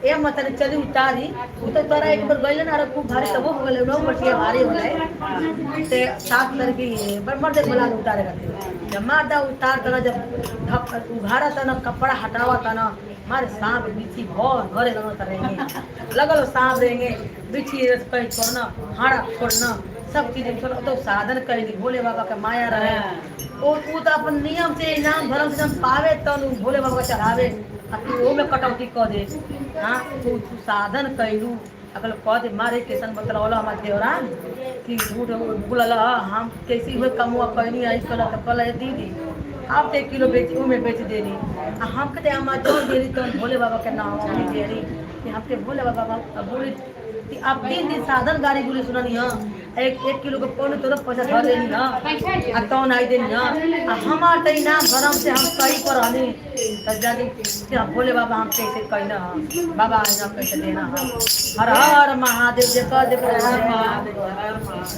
ए मतन चली उतारी उ तो तोरा एक बार गइले ना खूब भारी तब हो गेले नो बटिया भारी हो गए ते सात लड़की बड़ मर्द बोला उतारे खातिर जब मारदा उतार तना जब धप उघारा तना कपड़ा हटावा तना मारे सांप बिच्छी भर घरे लगल रहेंगे लगल सांप रहेंगे बिच्छी कहीं छोड़ना हाड़ा छोड़ना सब चीज छोड़ना तो साधन कहीं भोले बाबा के माया रहे ओ तू तो अपन नियम से इनाम धर्म से पावे तन भोले बाबा के चढ़ावे आ तू ओ में कटौती कह दे। हाँ तू साधन कैलू अगर कह दे मारे कैसन बतलौला हमार देवरान कि झूठ बोलल हम कैसी हुए कमुआ कैनी आई कल तो कल दीदी आप तो 1 किलो बेच ऊ में बेच देली आ हम कहते हम जौन देली तौन भोले बाबा के नाम हम देली कि हमके भोले बाबा बोली कि आप 3 दिन साधन गाड़ी गुली सुननी हाँ 1 किलो के पौने तोरा पैसा धर देनी हाँ आ तौन आई देनी हाँ आ हमार तो इनाम धर्म से हम सही पर रहनी तब जाके भोले बाबा हम कैसे कहना हाँ बाबा आना कैसे देना हाँ। हर हर महादेव जय कर जय हर महादेव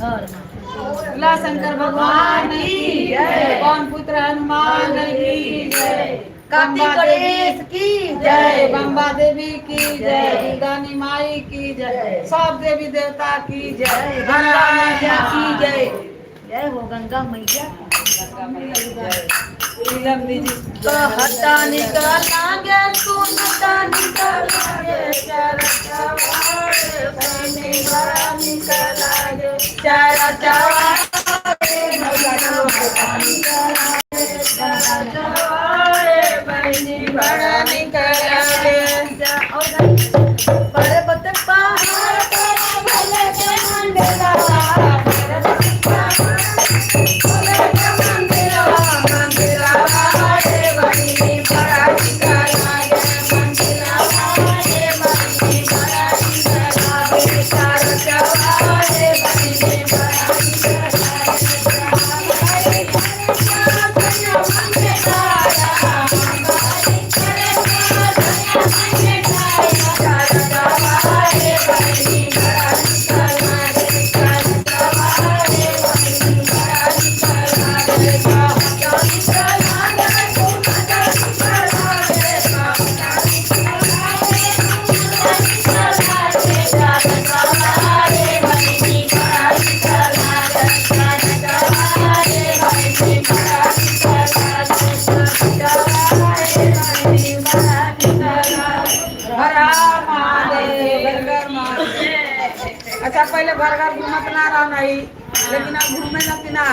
हर भोला शंकर भगवान की जय, पवन पुत्र हनुमान की जय, कार्तिक गणेश की जय, बम्बा देवी की जय, दुर्गानी माई की जय, सब देवी देवता की जय, गंगा मैया की जय, जय हो गंगा मैया गंगा मैया की जय। नीलम दीदी। कहता निकल लागे, सुनता निकल लागे, चरचवा रे बहिनी बड़ा निकल लागे, चरचवा रे बहिनी बड़ा निकल लागे। पर्वत पहाड़ पर भोले के मंदिरवा, पर्वत पहाड़ भोले के मंदिरवा, मंदिरवा रे बहिनी बड़ा निकल लागे, मंदिरवा रे बहिनी बड़ा निकल लागे, चरचवा रे बहिनी बड़ा निकल लागे। हर महादेव, घर घर महादेव। अच्छा, पहले घर घर घूमत ना रहा नहीं, लेकिन अब घूमे ना कि ना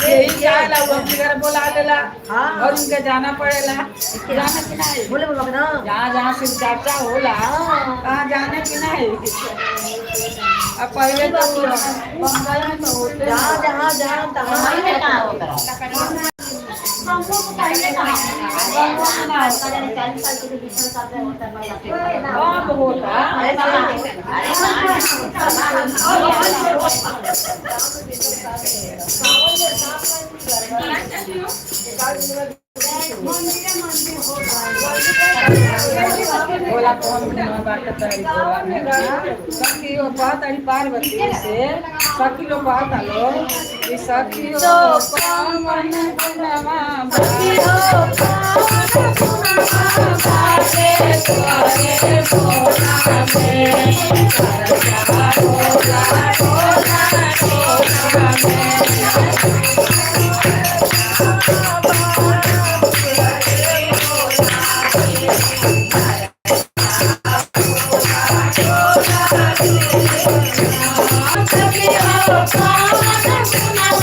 यही चाहेला, वो अपने घर बोला लेला। हाँ। और उनके जाना पड़ेला, जाना कि नहीं? बोले बाबा के ना। जहाँ जहाँ शिव चर्चा होला कहाँ जाने कि नहीं? अब पहले तो बम्बई में तो होते। जहाँ जहाँ जहाँ तहाँ। अब होता। भोला कौन बाटे तारी भोला में सखी हो कहत अरी पार्वती से, सखी लोग कहत आलो कि सखी हो पावन गुणवा सखी हो पावन गुणवा बाटे तोरे भोला में, चरचवा होला टोला टोला में। सखी हो पावन गुणवा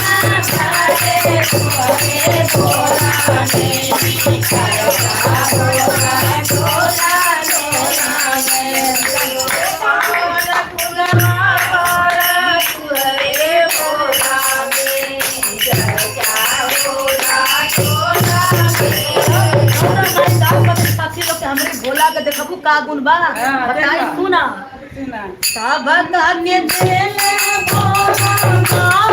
बाटे तोरे भोला में, चरचवा होला टोला टोला में। पावन गुणवा तोरे भोला में, चरचवा होला टोला में। साथी लोग के हमरे भोला के देखबू का गुण बा? हाँ, बताई। देखा। सुना। सुना। सब के देले भोला माँ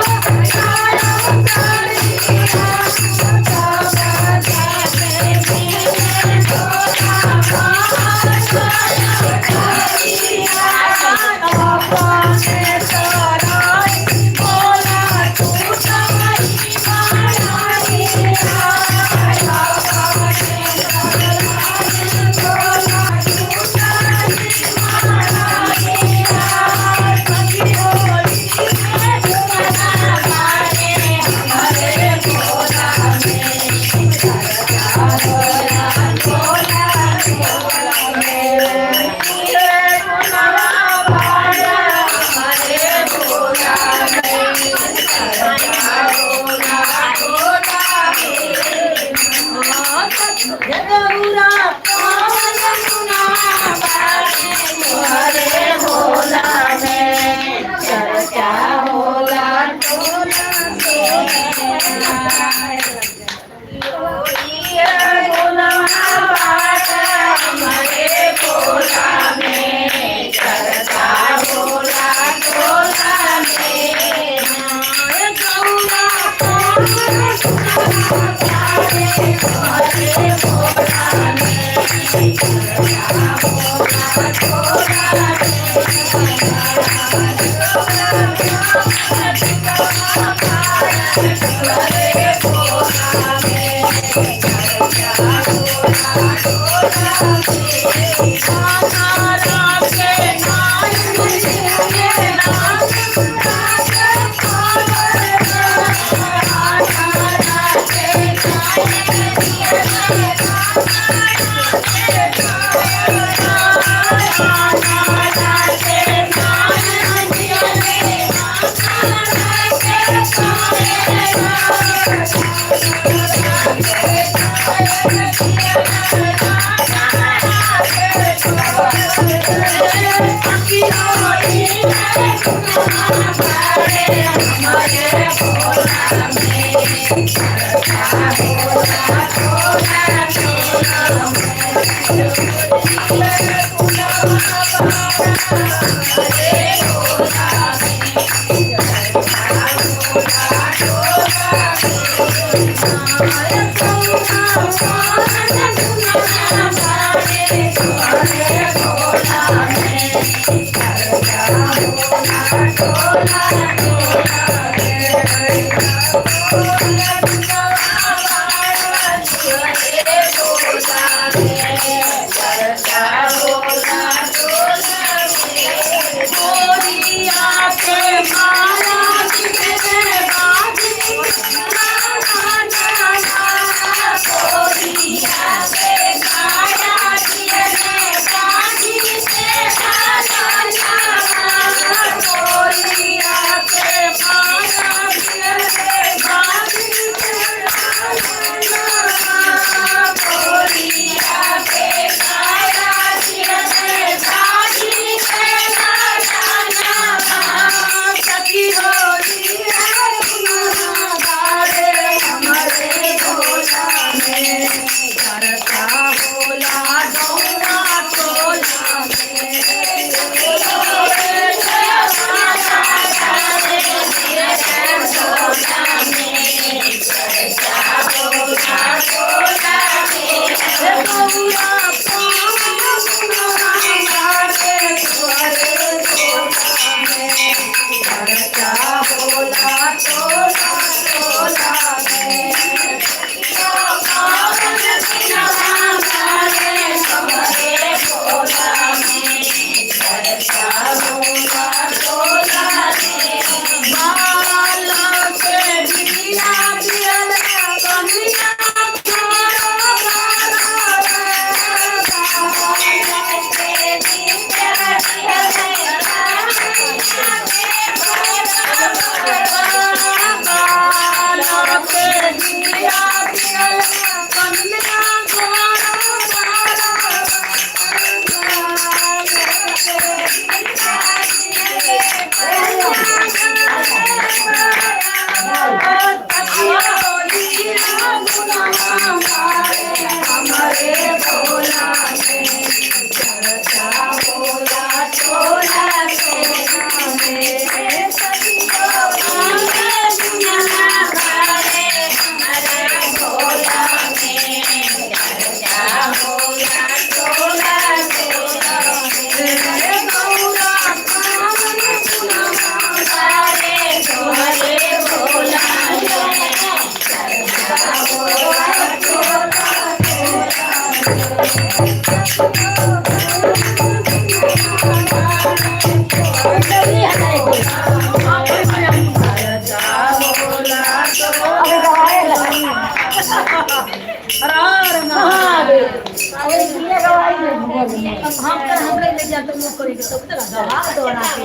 हम तो हम लोग ले जाते लोग करेंगे तो दवा दौड़ा के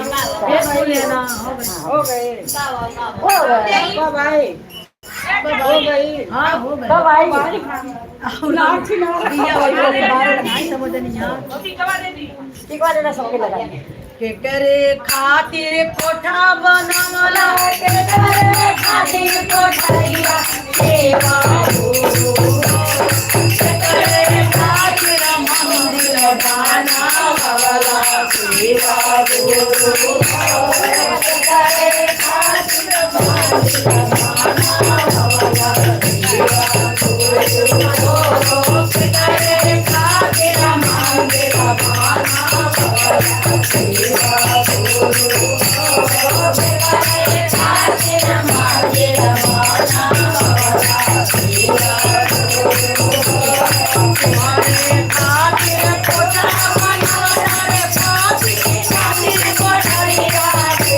एक लेना हो गए कब आए हो गई। हां हो गए। कब आई? दिया वाले बारे नहीं समझ नहीं यार। टिकवा देना सबके लगा केकरे खातिर कोठा बनवला, केकरे खातिर कोठरिया के बाबू, केकरे खातिर मंदिर बनावला के बाबू, केकरे खातिर मंदिर बनावला के बाबू, केकरे खातिर मंदिर बनावला के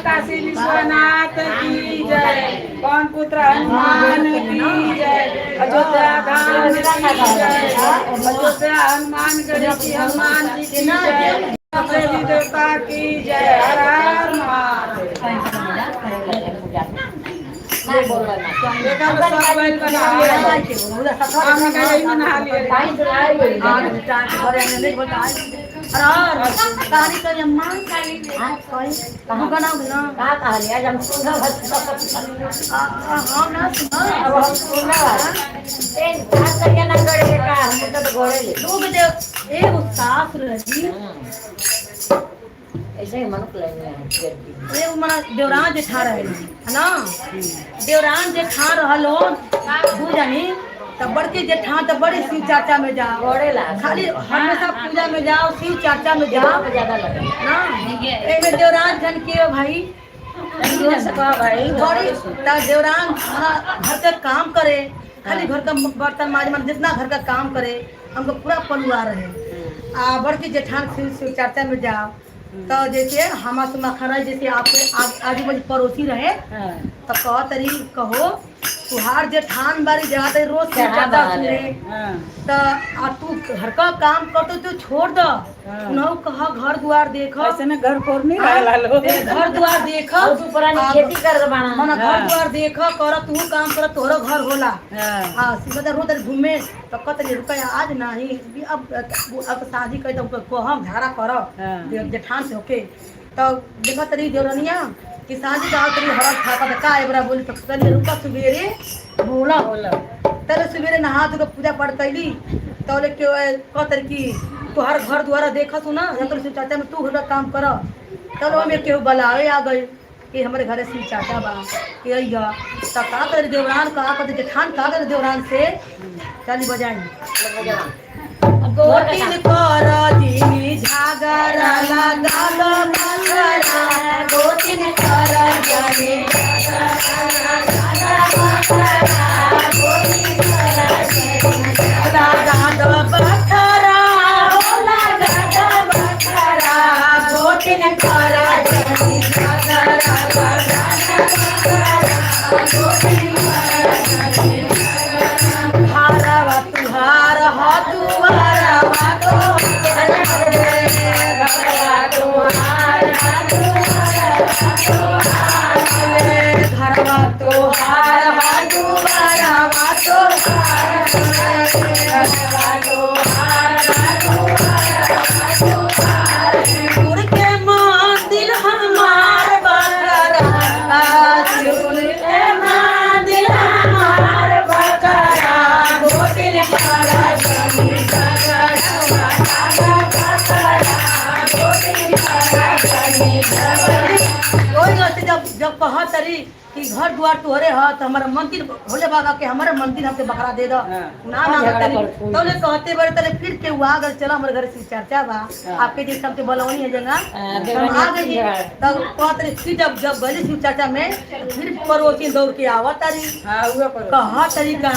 काशी विश्वनाथ की जय, पवन पुत्र हनुमान की जय, अयोध्या धाम की जय, अयोध्या हनुमान गढ़ की हनुमान जी की जय, देवी देवता की जय, हर हर महादेव। ऐसे ही मनुक लेने हैं अरे वो मना देवरान जेठा रहे है ना, देवरान जेठा रहल हो दू जानी तब बड़के जेठा तो बड़े शिव चर्चा में जाओ, गोड़ेला खाली हमेशा पूजा में जाओ, शिव चर्चा में जाओ ज्यादा लगे ना। एमे देवरान जन के भाई जोर से कहा भाई। बड़ी त देवरान हमारा घर का काम करे, खाली घर का बर्तन माज मन जितना घर का काम करे हमको पूरा परिवार रहे। आ बड़की जेठान शिव शिव चर्चा में जाओ तो जैसे हमा तुमा खड़ा जैसे आपके आजू बाजू पड़ोसी रहे हाँ। तो कह तरी कहो तुहार जेठान बारी जाते रोज शिव चढ़ा चर्चा बहा सुने हाँ। तो आ तू घर का काम कर तो तू छोड़ द, हाँ। उन्हों कहा घर द्वार देख, ऐसे में घर कोर नहीं रहा लो। घर द्वार देख, और तू पुरानी खेती कर बाना। मना घर हाँ। द्वार देख कर तू काम कर तोहरो घर होला। हाँ। हाँ सीधा रोज घूमे तो कत रुका आज नहीं भी अब अब शादी कर तो हम झगड़ा करब हाँ। जेठान से होके तो देखा तरी देवरनिया कि शादी का तरी हरक था तो का एबरा बोली तो तनी रुका सुबेरे बोला बोला। तले सुबेरे नहा धो के पूजा पाठ कैली तो ले के कह तरी कि तोहर घर द्वारा देखा सुना जब शिव चाचा में तू घर का काम कर। चलो हमें केहू बुलावे आ गई कि हमारे घरे शिव चाचा बा कि अइहा तो का कर देवरान का कर जेठान का कर देवरान से चली बजाई गोतिन कर दिनी झागरा लगाल बखरा, गोतिन कर जाने लगाल बखरा, हो लगाल बखरा, गोतिन कर जानी झागरा लगाल बखरा, गोतिन कर जानी हारवा तुहार ह दुआरवा तो घरवा तोहार ह दुआरवा तो शिवपुर के मंदिर हमार बकरा, शिवपुर के मंदिर हमार बकरा, गोतिन कर जानी ओही वास्ते जब जब कह तरी कि घर द्वार तोहरे ह तो हमारा मंदिर भोले बाबा के हमारे मंदिर हमके बकरा दे दो हाँ। ना मांगत तरी तो ले कहते बड़े तले फिर के आ गए चला हमारे घर से चर्चा बा आपके जैसे हमके बलौनी है जगह हम आ गई तब कहत रही फिर जब जब गई शिव चर्चा में फिर पड़ोसी दौड़ के आवत तारी हाँ उहे पर कहा तरीका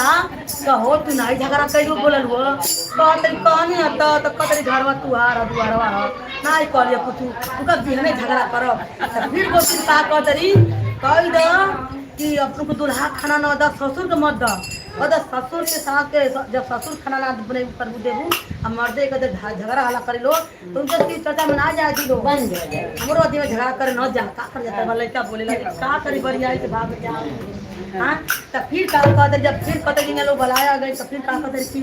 कहो तू नहीं झगड़ा कइलो बोलल हो कहा तरी कहनी ह त त कतरी घरवा तुहार दुआरवा ह नहीं कहलिए कुछ तू का बिहने झगड़ा करब त फिर गोसिन का कह तरी कह द कि अपनों को दुल्हा खाना न द ससुर के मत द कह द ससुर के साथ के जब ससुर खाना ना बने कर देबू आ मर्दे के झगड़ा हल्ला करी लो तो उनके शिव चर्चा में ना जाए दिलो बंद हो जाए। हमरो आदमी में झगड़ा करे न जा का कर जाता लड़का बोले लगे का करी बढ़िया से भाग जा। हाँ तो फिर का कहते जब फिर कहते जिन्हें लोग बुलाया गए तो फिर का कहते कि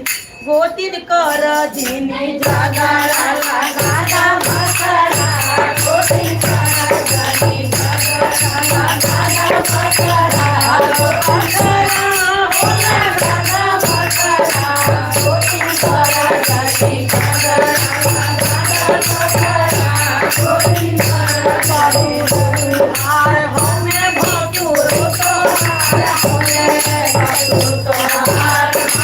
गोतिन कर जिनी झगड़ा लगाना बकरा, गोतिन कर जिनी झगड़ा लगाना बकरा, बकरा, हो लगाना बकरा, गोतिन कर जिनी झगड़ा लगाना बकरा, गोतिन कर तुहार हमें भसुर तोहार हमें भसुर तोहार हमें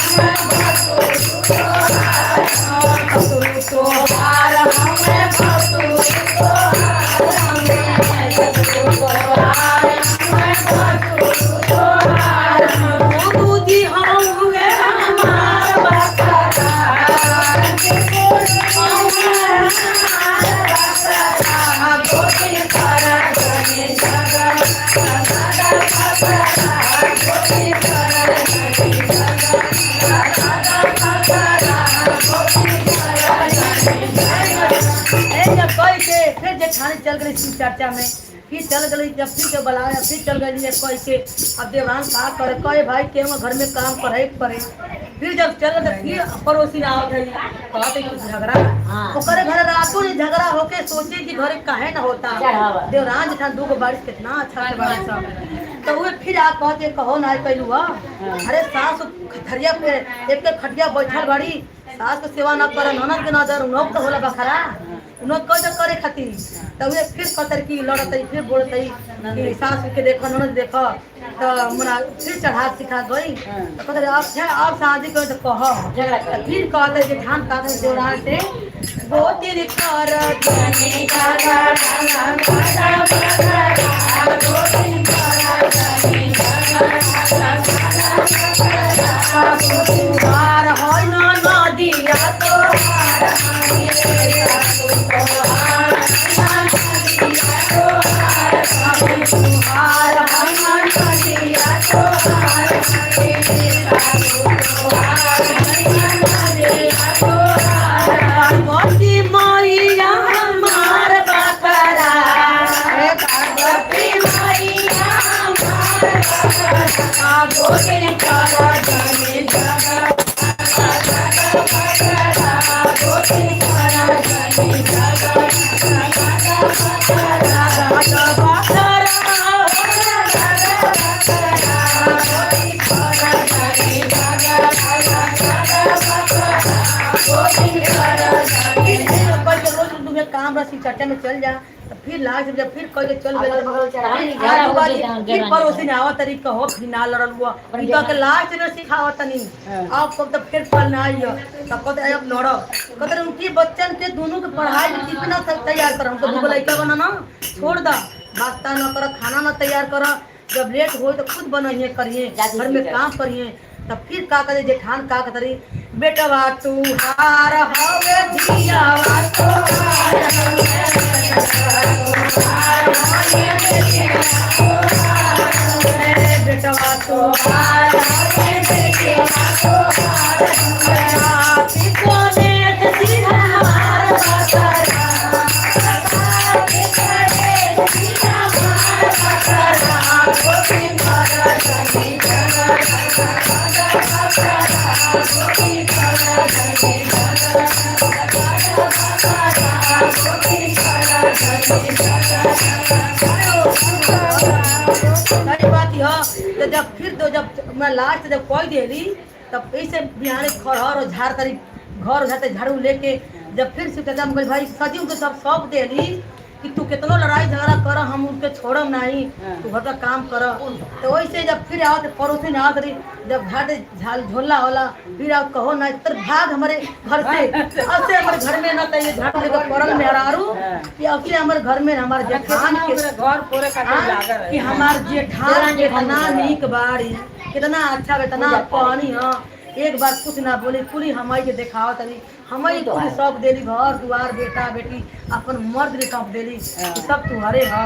भसुर तोहार भसुर तोहार हमें भसुर तोहार हमें भसुर तोहार हमें भसुर तोहार दूधी हमें हमार बकरा जब कह के फिर जेठानी चल गई शिव चर्चा में, फिर चल गई जब फिर के बुलाया फिर चल गई कह के अब देवरान का करे कहे भाई के घर में काम करे पड़े। फिर जब चल गए फिर पड़ोसी आवत है कहते कि झगड़ा ओकरे घर रातों नहीं झगड़ा होके सोचे कि घरे काहे ना होता चढ़ावा। देवरान जेठान दू गो बारिश कितना अच्छा से बारिश सब तो वे फिर आप कहते कहो ना कैलू अरे सास खरिया पे एक के खटिया बैठल बड़ी सास के सेवा न कर ननद के नजर नौक तो होला बखरा उन कह दे करे खातिर त उहे फिर कहतर कि लड़तई फिर बोलतई कि सास के देखो ननद देखो त मना फिर चढ़ा सिखा गई त कहतर अब अब शादी कर त कह झगड़ा त कर फिर कहते जे धान काटे जोड़ा से गोतिर कर धनी पार होय न नदिया तो पार होय न नदिया तो पार्वती मैया हमार बकरा हे पार्वती मैया हमार बकरा गोतिर कर धनी काम रसी चर्चा में चल जा तो फिर लास्ट जब फिर कह के चल अगल बगल चढ़ा फिर ली, झगड़ा हो आजू-बाजू, जाए, फिर जवानी पड़ोसी ने आवत तरी कहो फिर ना लड़ल हुआ ई तो के लास्ट में सिखावत तनी अब कब तो फिर पल ना आई तब कहते अब लड़ो कहते उनकी बच्चन के दोनों के पढ़ाई में कितना तैयार कर हमको दूगो लड़का बना ना छोड़ दा नाश्ता न कर खाना न तैयार कर जब लेट हो तो खुद बनाइए करिए घर में काम करिए तब फिर का करे जेठान का करी बेटवा तू हार हवे धियावा तोहार हवे बेटवा तोहार हवे बेटिया तोहार हवे कोने सिधार बकरा सही बात यह तो जब फिर तो जब मैं लास्ट जब कह देली तब ऐसे बिहाने खरहर और झाड़ तरी घर झाते झाड़ू लेके जब फिर से हम बोले भाई सजी उनके सब सौंप देली कि तू कितनो लड़ाई झगड़ा कर हम उनके छोड़म नहीं तू घर का काम कर। तो वैसे जब फिर आवत पड़ोसी ना आवत रही जब झाड़ झाल झोला होला फिर आओ कहो ना तर भाग हमारे घर से अब से हमारे घर में ना तो झाड़ू लेकर पड़ल मेहरारू कि अब से हमारे घर में हमारे जेठान के घर पूरे खातिर लागल कि है। हमार जेठान कितना नीक बाड़ी कितना अच्छा बा, इतना पानी ह एक बार कुछ ना बोली पूरी हमारी के देखाव तनी हमारी पूरी सौंप देली घर दुआर बेटा बेटी अपन मर्द के सौंप देली कि सब तुम्हारे ह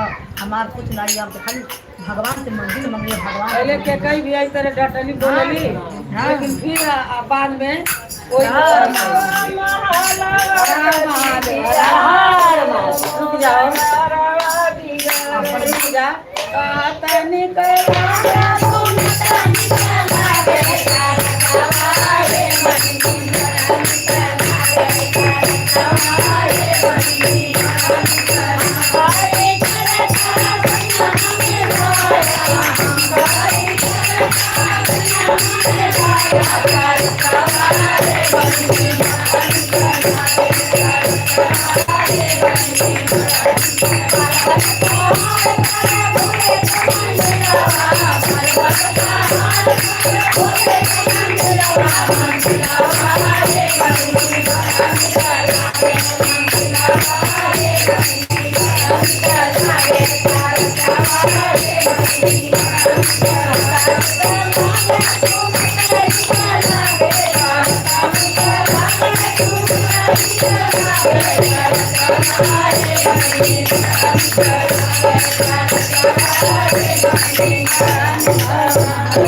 हमार कुछ नहीं हम तो खाली भगवान से मंदिर मंगले भगवान पहले के कई भी आई तरह डटली बोलली हाँ। लेकिन फिर बाद में कोई रुक जाओ रुक जा तनी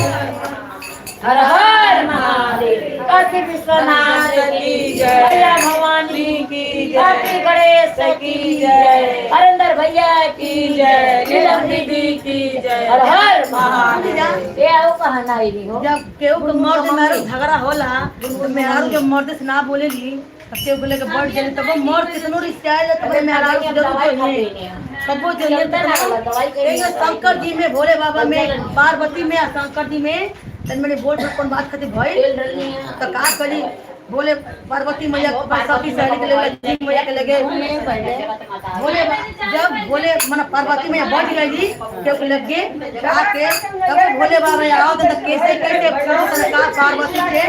हर हर महादेव, काशी विश्वनाथ की जय, भैया भवानी की जय, काशी गणेश की जय, हरिंदर भैया की जय, नीलम दीदी की जय। हर हर महादेव। ये आओ कहाँ ना आई हो। जब केहू के मर्द मेहरू झगड़ा होला तो मेहरारू के मर्द से ना बोलेली तब केहू के लेके बढ़ जाली तब वो मर्द कितनो रिश्तेदार तब मेहरारू के जरूर होई सबो जने एक शंकर जी में भोले बाबा में पार्वती में आ शंकर जी में तन मैंने बोल पर कौन बात खातिर भइल तेल डलनी है। तो का करी भोले पार्वती मैया सखी सहेली के लगे लक्ष्मी मैया के लगे भोले जब भोले मन पार्वती मैया बच गई के लगे आके तब भोले बाबा आओ तो कैसे कैसे का पार्वती के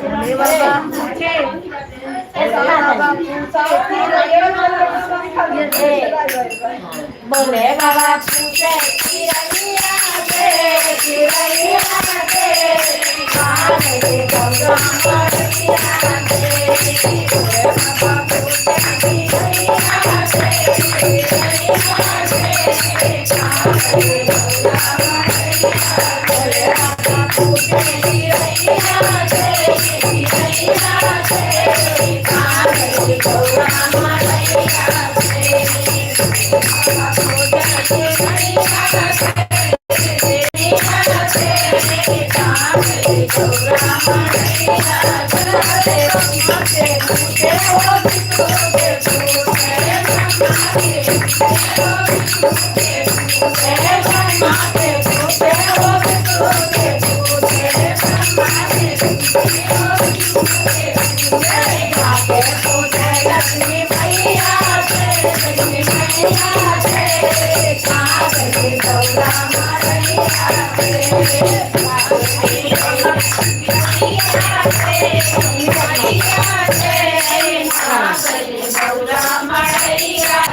भोले बाबा पूछे, भोले बाबा पूछे, बोले बाबा पूछे चिरैया से, चिरैया से, काहे गौरा मैया से। बोले बाबा पूछे चिरैया से, चिरैया से, काहे गौरा मैया। बोले बाबा पूछे चिरैया से, चिरैया से, काहे गौरा मैया से।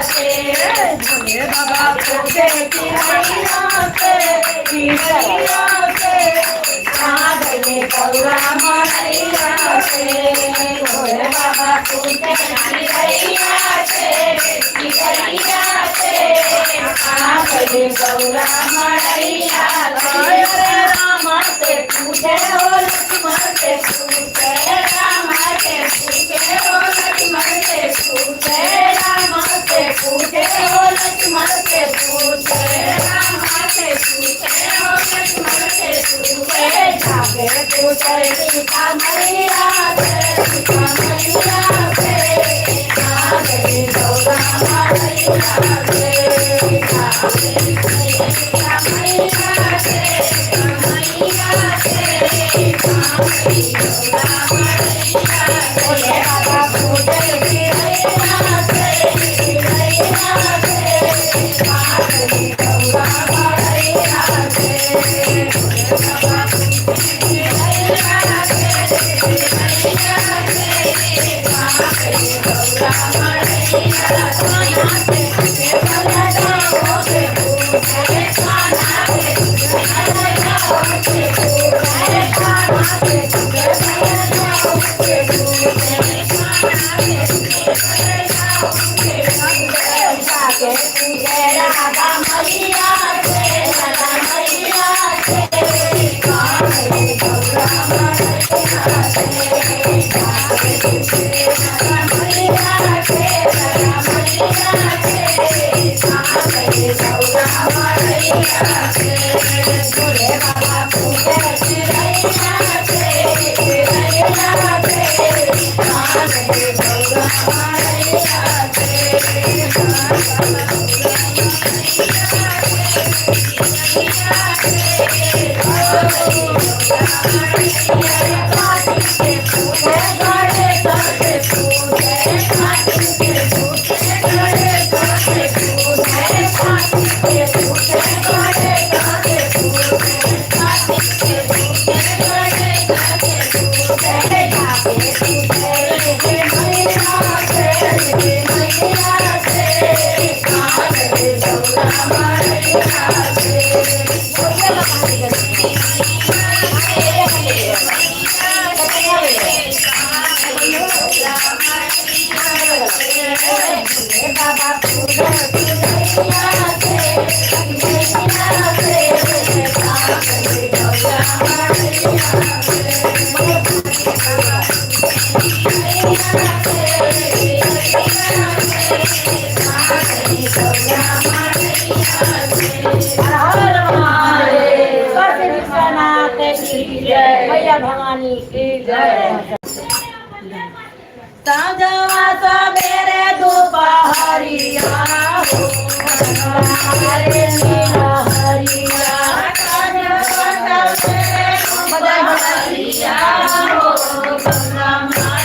भोले बाबा पूछे चिरैया से, चिरैया से, काहे गौरा मैया से। भोले बाबा पूछे चिरैया से, चिरैया से, काहे गौरा मैया से। रामा से पूछे हो लक्ष्मण से पूछे, रामा से पूछे हो लक्ष्मण से पूछे, रामा से पूछे हो लक्ष्मण से पूछे, रामा से पूछे हो लक्ष्मण से पूछे, जाके पूछे सीता मैया से, सीता मैया से, काहे गौरा मैया से। जाके सीता मैया से, मैया से, काहे गौरा मैया। भोले बाबा पूछे चिरैया से, चिरैया से, काहे गौरा मैया से। भोले बाबा चिरैया से, चिरैया से, काहे गौरा मैया। कान्हा से पूछे बलराम से पूछे, कान्हा से पूछे बलराम से पूछे, कान्हा से पूछे बलराम से पूछे, कान्हा से पूछे बलराम से पूछे, जाके पूछे राधा मैया से, राधा मैया से, काहे गौरा मैया से। जाके पूछे राधा मैया से, राधा मैया से, काहे गौरा मैया से। भोले बाबा पूछे चिरैया से, चिरैया से, काहे गौरा मैया से। मैया भवानी की जय। साँझवा सवेरे दोपहरिया हो, हरे हरिया बजाए बजाए। हो गंगा।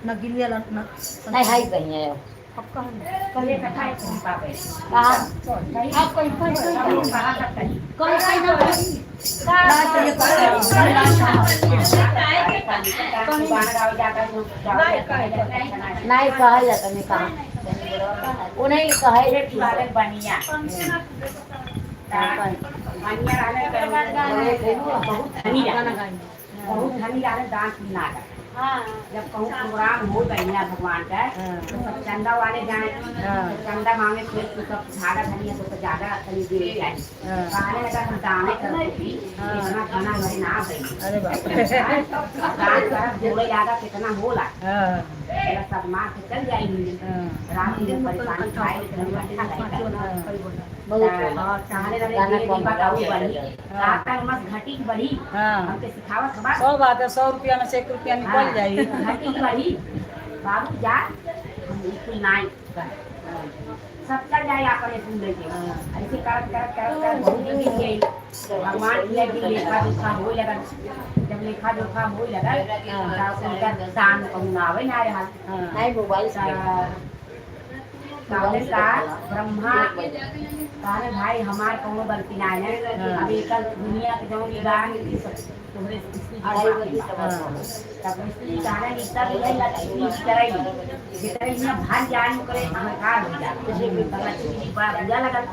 नगिनिया न नहीं हाई कहीं है। अब कहन ये कथा है तुम पावे। कहाँ? आप कहीं कहीं कहाँ तक कहीं कहीं कहीं ना नहीं कहल जाता नहीं कहाँ वो नहीं कहे। बनिया बनिया रहले बहुत धनी रहले, बहुत धनी रहले, दान ना। जब कहूँ प्रोग्राम हो बढ़िया भगवान का तो सब चंदा वाले जाए तो चंदा मांगे, फिर तो सब ज्यादा धनी है तो ज्यादा तनी दे जाए। कहने लगा हम दाने करते भी इतना खाना हमारे ना गई। अरे बाप रे। दान करब जोड़े ज्यादा कितना होला। हाँ। सब मार के चल जाएंगे। हाँ। रात में परेशानी खाए बहुत चाहने लगे मस्त घटी बढ़ी। हाँ। हमके सिखावत बा। 100 बात है, 100 रुपया में से 1 रुपया निकल जाई। घटी बढ़ी बाबू जा हम स्कूल नाई सब चल जाए आपने सुन लेके। ऐसे करत करत करत करत बहुत दिन बीत गई। भगवान की लगी लेखा जोखा हो लगल। जब लेखा जोखा हो लगल तो उनका दान कहूँ आवे ना रहा। हाँ। नहीं मोबाइल से। कहने का ब्रह्मा कहने भाई हमार कोनो गलती ना है। अभी कल दुनिया के जो गान की सब तुम्हारे इसकी 2:30 बजे तब इसलिए कहना कि तब यही लक्ष्मी कराई जेकरे हियां भाग जाए ओकरे अहंकार हो जाला। तब लक्ष्मी जी बड़ा बुरा लगल।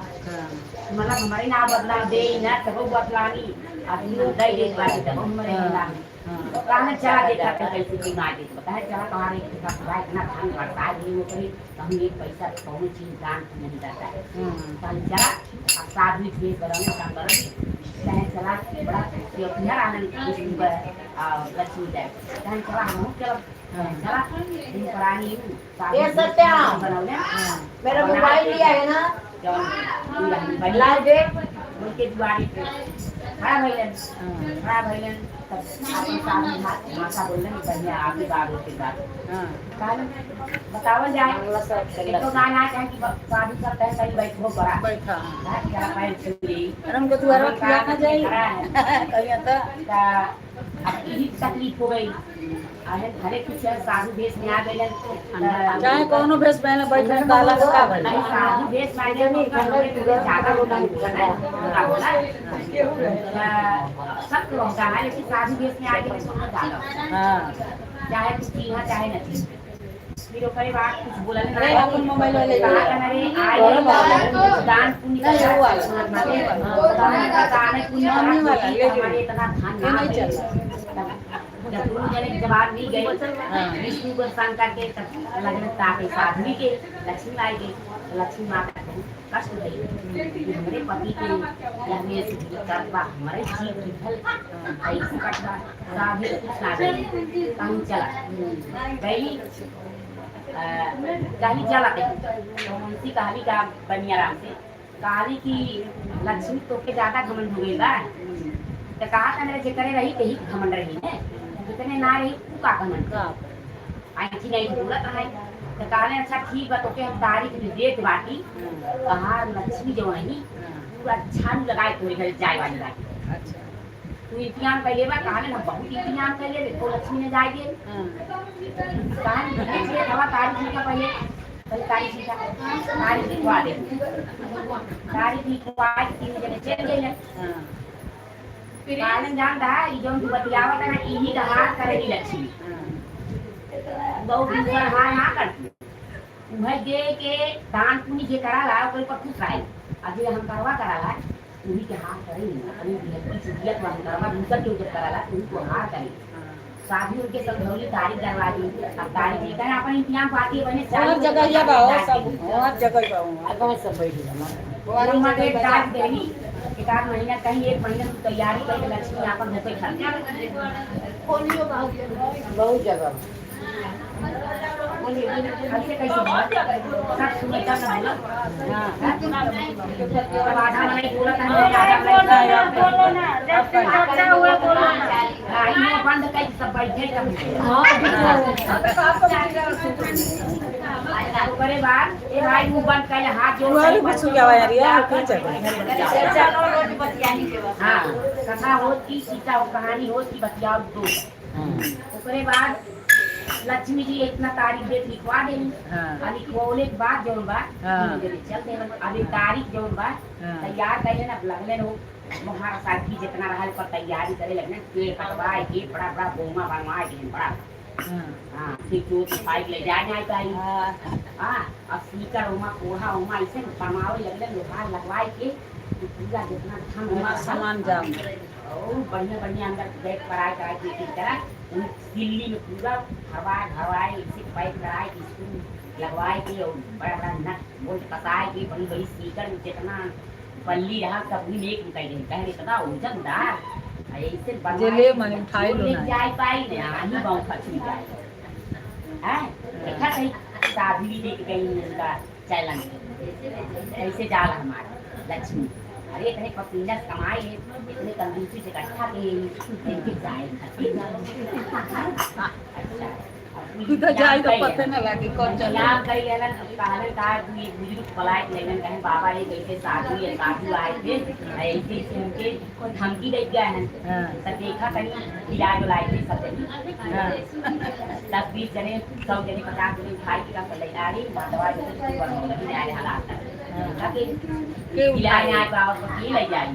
मतलब हमारे ना बदला दे ना तब बदलानी अभी दे दे बाकी तब हमारे बदला। कहने चला देखा के कैसे बीमार दे बताए चला तुम्हारे एक भाई इतना धन बढ़ता है वो करी तो हम एक पैसा कौन चीज दान नहीं करता है। कहने चला अब साधु भेष बनाने काम करो चाहे चला बड़ा प्यार आनंद विष्णु पर लक्ष्मी जाए चाहे चला हम चलो चला दिन प्राणी ये सत्या। बनौले। मेरा मोबाइल लिया है ना। जौन लाल देख। उनके दुआरी पे खड़ा भइलन, खड़ा भइलन तब अपन साधु भाषा बोलन बढ़िया आगे बाबू के बात। हाँ। कहलन बतावल जाए एक तो गाना चाहे कि साधु सब कहीं कहीं बैठो बड़ा बैठा। हाँ। जरा पैर छू ली। अरे हमको दुआरा खिया ना जाई कहिया तो। अब यही तकलीफ हो गई अरे घरे कुछ है, साधु भेष में आ गए। चाहे कोनो भेष पहने बैठे काला का भले। नहीं साधु भेष में आ गए तो ज्यादा होता है होला। सब लोग का है लेकिन साधु भेष में आ गए तो ज्यादा हाँ। चाहे कुछ चीज चाहे न चीज फिर ओकरे बाद कुछ बोलल। अरे अपन मोबाइल वाले। कहा अरे आए दान पुण्य नहीं, वो वाला। दान पुण्य मम्मी वाला, ले जो। हमारे इतना धन ये नहीं चल रहा। जब दोनों जने के जवाब मिल गए विष्णु को शंकर के तब लगन ताके साधवी के लक्ष्मी माई के तो लक्ष्मी माता को कष्ट भई कि हमारे पति के या मेरे से करवा हमारे जीव की फल ऐसे कटवा साधु कुछ ना गई कहीं चला गई कहानी चला गई तो उनसी कहानी का बनिया राम से कहानी की लक्ष्मी तो के ज्यादा घमंड हो गई बा। तो कहा था मेरे जेकरे रही तही घमंड रही है जितने ना रही उ का घमंड आई नहीं बोलत है। तो कहले अच्छा ठीक बा तोके हम तारीख में देत बाटी। कहा लक्ष्मी जो नहीं पूरा झाड़ू लगाए तोरे घर जाए वाली बाटी। अच्छा। तू इंतजाम कर लेबा। कहले हम बहुत इंतजाम कर लेबे तो लक्ष्मी ने जाए दे। कहानी देख ले हवा तारीख लिखा पहले पहले तारीख लिखा तारीख लिखवा दे। तारीख लिखवा के तीन जने चल गए। कारण जान रहा ई जौन तू बतियावत है ना इही का हार करेगी लक्ष्मी। बहुत दूसर हार ना करती उहे दे के दान पुण्य जे कराला ओकरे पर खुश रहे आ जे हम करवा कराला उही के हार करेगी अपनी बिहत्ती से दियत हम करवा दूसर के जब कराला उही को हार करेगी। साधु उनके सब धौली तारीख करवा दी। अब तारीख लिखा है अपन इंतजाम पाती है बने हर जगह ये बा हो सब हर जगह बा हो। अब सब बैठ गए। ब्रह्मा के तारीख देनी एक आध महीना कहीं एक महीना में तैयारी करके लक्ष्मी आपन घर पे खा बहुत जगह। ऐसे कैसे सब सुने का ना बोला। तब आधा मलाई बोला था आधा मलाई बोलो ना जब चर्चा हुआ बोलो ना। आई में बंद कर सब बैठे तब ओकरे बाद ए भाई मुंह बंद कर हाथ जोड़। दुआरे घुस गया यार यार कहाँ चल। हाँ कथा होत की सीता हो कहानी होत की बतियाओ दो। ओकरे बाद लक्ष्मी जी इतना तारीख डेट लिखवा देनी। हाँ। आ लिखवले के बाद जौन बा हाँ। तीनों जने चल देवन। अभी तारीख जौन बा हाँ। तैयार कैले ना लगले नो महारा साथी जितना रहल पर तैयारी करे लगने, पेड़ कटवाए के बड़ा बड़ा बोमा बनवाए के बड़ा। हाँ। हाँ, फिर चोट पाइप ले जाए नहीं पाई। हाँ। हाँ, और सीकर उमा कोढ़ा उमा ऐसे बनवावे लगले, लोहार लगवाए के पूरा जितना धन उमा सामान जाम। और बढ़िया बढ़िया अंदर बैठ कराए कराए के एक तरह उन सिल्ली में पूरा भरवाए भरवाए ऐसे पैक कराए के स्क्रू लगवाए के और बड़ा बड़ा नट बोल्ट कसाए के बड़ी बड़ी सीकर में जितना बल्ली रहा सब भी एक निकल गई, कहे इतना वजनदार आ ऐसे बनवाए जे ले माने उठाए लो ले ना। जाए पाई ने आही गाँव खचुई जाए हैं देखा सही साधवी देख गई उनका चैलेंज ऐसे जाला हमारा लक्ष्मी। अरे इतने पसीना से कमाए हैं, इतने कंजूसी से इकट्ठा के इनके जाए। अच्छा उधर जाए तो पते न लागे कौन चले। नाम कही रहलन, कहलन का कि बुजुर्ग पलायत लेलन, कहे बाबा ये कैसे साधु या साधु आए थे ऐसे ऐसे उनके धमकी दे गए हैं। हाँ। तब देखा कहीं इलाज उलाज थे सब जने। हाँ। 10-20 जने 100 जने 50 जने उठाई के का ले आ रही दवा जो तो नहीं आए हालात देखा के के इलाज उठाए? आए बाबा को के ले जाई।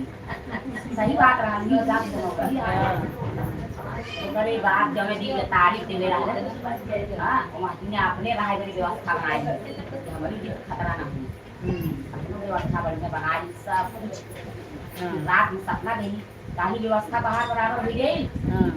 सही बात रहा नहीं जान सुनो ओकरे बाद जब दिन के तारीख देले रहल। हां, वहाँ ने अपने रहे बड़ी व्यवस्था बनाई कि हमारी भी खतरा ना हो। अपनो व्यवस्था बढ़िया बना ली सब कुछ। हाँ। रात में सपना गई काही व्यवस्था बाहर बराबर हो गई। हाँ।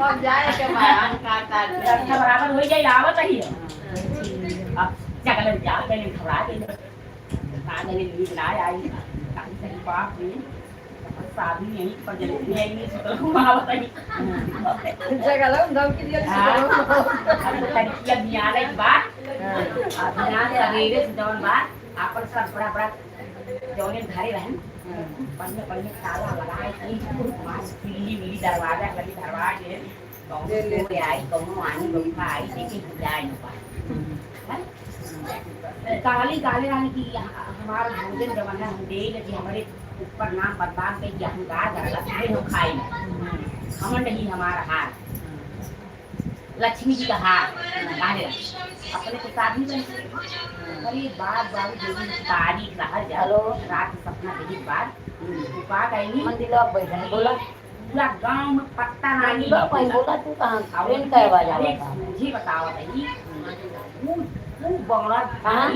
अब जाए के बाद काटा। व्यवस्था बराबर हो गई आवत ही अब जगल जा गई घबरा गई का गई नींद ना आई काही सही बाप रे साधु यहीं पर जल्दी आई नहीं सुतल हूँ आवत ही। जगह धमकी दिया। तड़किया बियाने के बाद अभियान सवेरे से जौन बा आपन सब बड़ा बड़ा जौने घरे रहन बढ़िया बढ़िया ताला लगाए के मास किल्ली मिली दरवाजा कभी धरवा के ले ले। कौनो आई कौनो आनी बम्बा आई लेकिन जाए न पाए। काली काले रानी की हमारा भोजन जमाना हम दे कि हमारे ऊपर नाम बदनाम पे कि अहंकार करला फिर हम खाई हमन नहीं हमारा हार लक्ष्मी जी का हार काले अपने को साथ ही बन। अरे बात बाबू देवी तारीख रहा जा हेलो। रात में सपना देखी बाद उपा गई मंदिर बैठा बोला। पूरा गांव में पत्ता नहीं बोला बोला तू कहाँ ट्रेन का आवाज अरे आवता? मुझे बताओ भाई वो बंगला हाँ?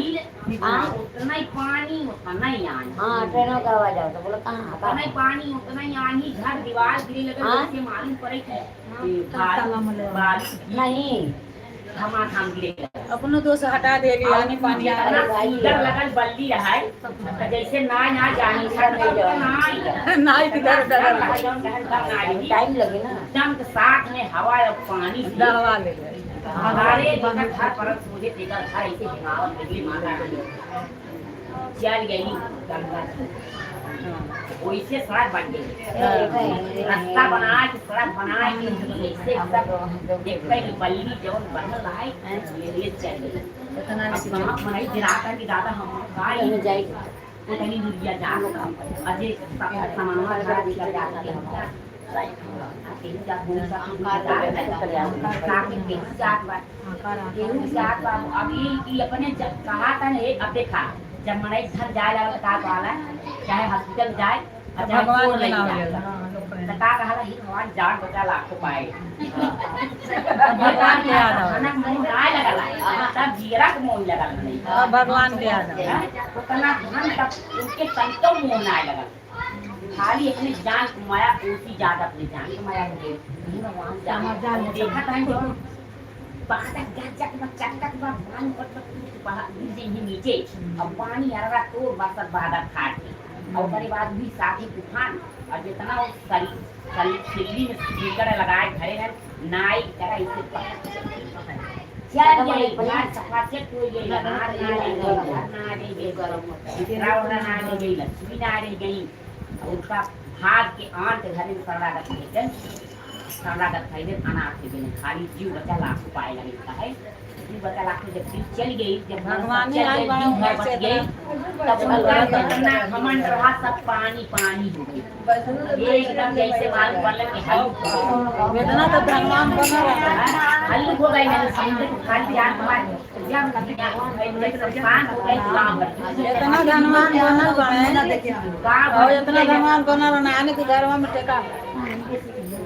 हाँ उतना ही पानी उतना ही आनी। हाँ, ट्रेनों का आवाज आवता, बोला कहाँ? उतना ही पानी उतना ही आनी, घर दीवार गिरे लगे। हाँ? जैसे मालूम पड़े कि बालू बालू नहीं धमाधम गिरे लगे। अपनो दोष हटा देली आनी पानी आ इतना सुंदर लगल बल्ली रहा है तो जैसे ना ना जानी ना नाई की डर डर टाइम लगे ना। एकदम के साथ में हवा और पानी से डरवा ले गए। हमारे जेकर घर पर सोझे तेकर घर ऐसे हिमावत निकली माता चल गई गंगा जी। वैसे सड़क बन गई, रास्ता बना के सड़क बना के ऐसे सब देखते कि बल्ली जौन बनल है ये चल गई। इतना अब गाँव बनाई गिराता कि दादा हम का जाएगी। तो कहीं दुनिया जानो अजय सामान खराब निकल जाता है हमरा अभी अपने कहा था नहीं अब देखा जब मनाई घर जाए लगा का कहला चाहे हॉस्पिटल जाए और चाहे भगवान चोर के लग नाम जाए लेला। तो का कहला ही भगवान जान बचा लाखों पाए। भगवान के याद आवे। खाना मुंह ना लगला तब जीरा के मुंह लगल नहीं। हाँ, भगवान के याद आवे। उतना धन तब उनके तन तो मुंह ना लगल, खाली अपने जान कमाया उसी ज्यादा अपने जान कमाया हो गई। भगवान जान देखा था जो बादल गजक बा चटक बा पानी पर पर गिर जाइए नीचे और पानी अररा तो बस बादल फाट के और ओकरे बाद भी साथी तूफान और जितना वो सरी सरी सिल्ली में सीकर लगाए घरे हैं नाई की तरह इसे पकड़ चल गई घर सफा से कोई गई ना ना गई घर ना गई बिस्तरा उड़ा ना गई लक्ष्मी ना रह गई और उनका भाग के आन के घर में सरवा रख के शरणागत भइले अनाथ हो गइले खाली जीव बचा लाख उपाय लगे है जीव बचा लाख जब जीव चल गई जब भगवान चल आए गई, बड़ा जीव उमर बच से गई तब उनका जितना घमंड रहा सब पानी पानी हो गई। एकदम जैसे मालूम पड़ल कि हल्लुक हो गई। इतना तो धनवान बना रहा। हल्लुक हो गई मैंने समुद्र को खाली जान हमारे जब सब शांत हो गई गाँव भर। इतना धनवान बनल बने देखे हम लोग। गाँव और भर इतना धनवान बनल बने आने के घरवा में टेका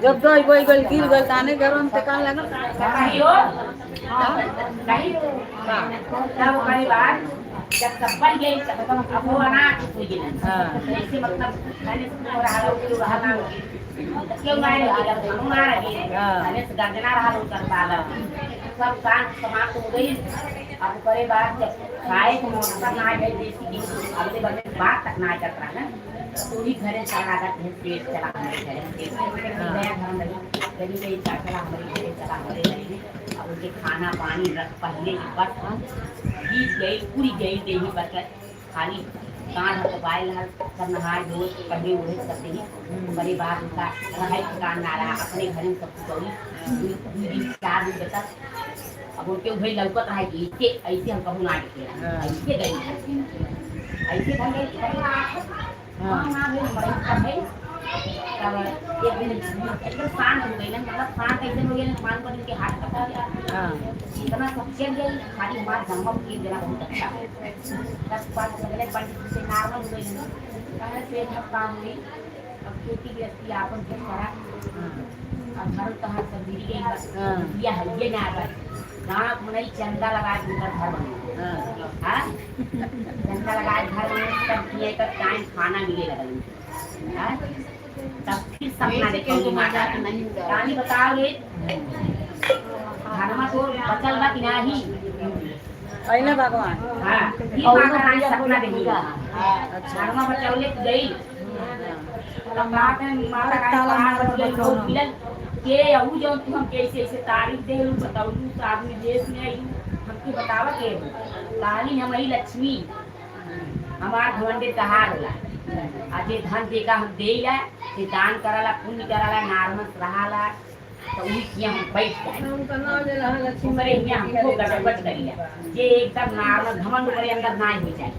जब दही बोई गल गिर गल आने के घरवा में टेका लगल। कहियो कहीं तब ओकरे बाद जब सब बन गई तब अब वो अनाथ हो गई। जैसे मतलब मैंने रहा लोग रहा ना क्यों ना रहे धनु ना रहे मैंने से गंजना रहा लोग करता सब काम समाप्त हो गई। अब ओकरे बाद जब खाए को मौका ना गई देसी गेहूं अगले बजे बात तक ना जात रहा ना तो ही घरे शरणागत है पेट चला हमारे घरे पेट नया घर में गरीब गई चला हमारे घरे चला हमारे घरे। अब उनके खाना पानी रख पहले की बस बीत गई पूरी गई देही बरकत खाली कान हटवाए हर सब नहाए धोए पहले ओढ़े सब देही। ओकरे बाद उनका रहे ठिकान ना रहा अपने घर में सब कुछ दू दिन 4 दिन बचा। अब उनके उभे लौकत रहा कि ऐसे ऐसे हम कहूँ ना देखे ऐसे गई ऐसे धन गई हाँ ना भेल मरे सब है। तब एक दिन एकदम शांत हो गई ना मतलब शांत ऐसे हो गई ना मान पर उनके हाथ पकड़ गया इतना सब चल गई खाली हमारा धर्म की जरा बहुत अच्छा है। 10-5 लगने पंडित से नॉर्मल हो गई ना कहे से अब काम हुई अब खेती गृहस्थी आपन के करा अब घर कहाँ सब गिर गई बस या है ना बस गाँव में नहीं चंदा लगा के उनका घर बने। हाँ चंदा लगा के घर बने तब किए तब टाइम खाना मिले लगल। हाँ तब फिर सपना देखो माता रानी बताओगे धनमा तो बचल बा कि नहीं। पहले भगवान हाँ फिर माता रानी सपना देखी धनमा बचौले गई तब बात है माता रानी पार मिलल के अहू जौन तू हमके ऐसे ऐसे तारीफ देलू बतौलू तो आदमी देश में आयलू हमके बतावा के कहानी हम लक्ष्मी हमार घमंडे तहार होला आ जे धन देगा हम देला ते दान करला पुण्य करला नारमस रहाला तो उही किया हम बैठ जाए ओकरे हियां हमको गड़बड़ करिया जे एकदम नार्मल घमंड ओकरे अंदर ना हो जाए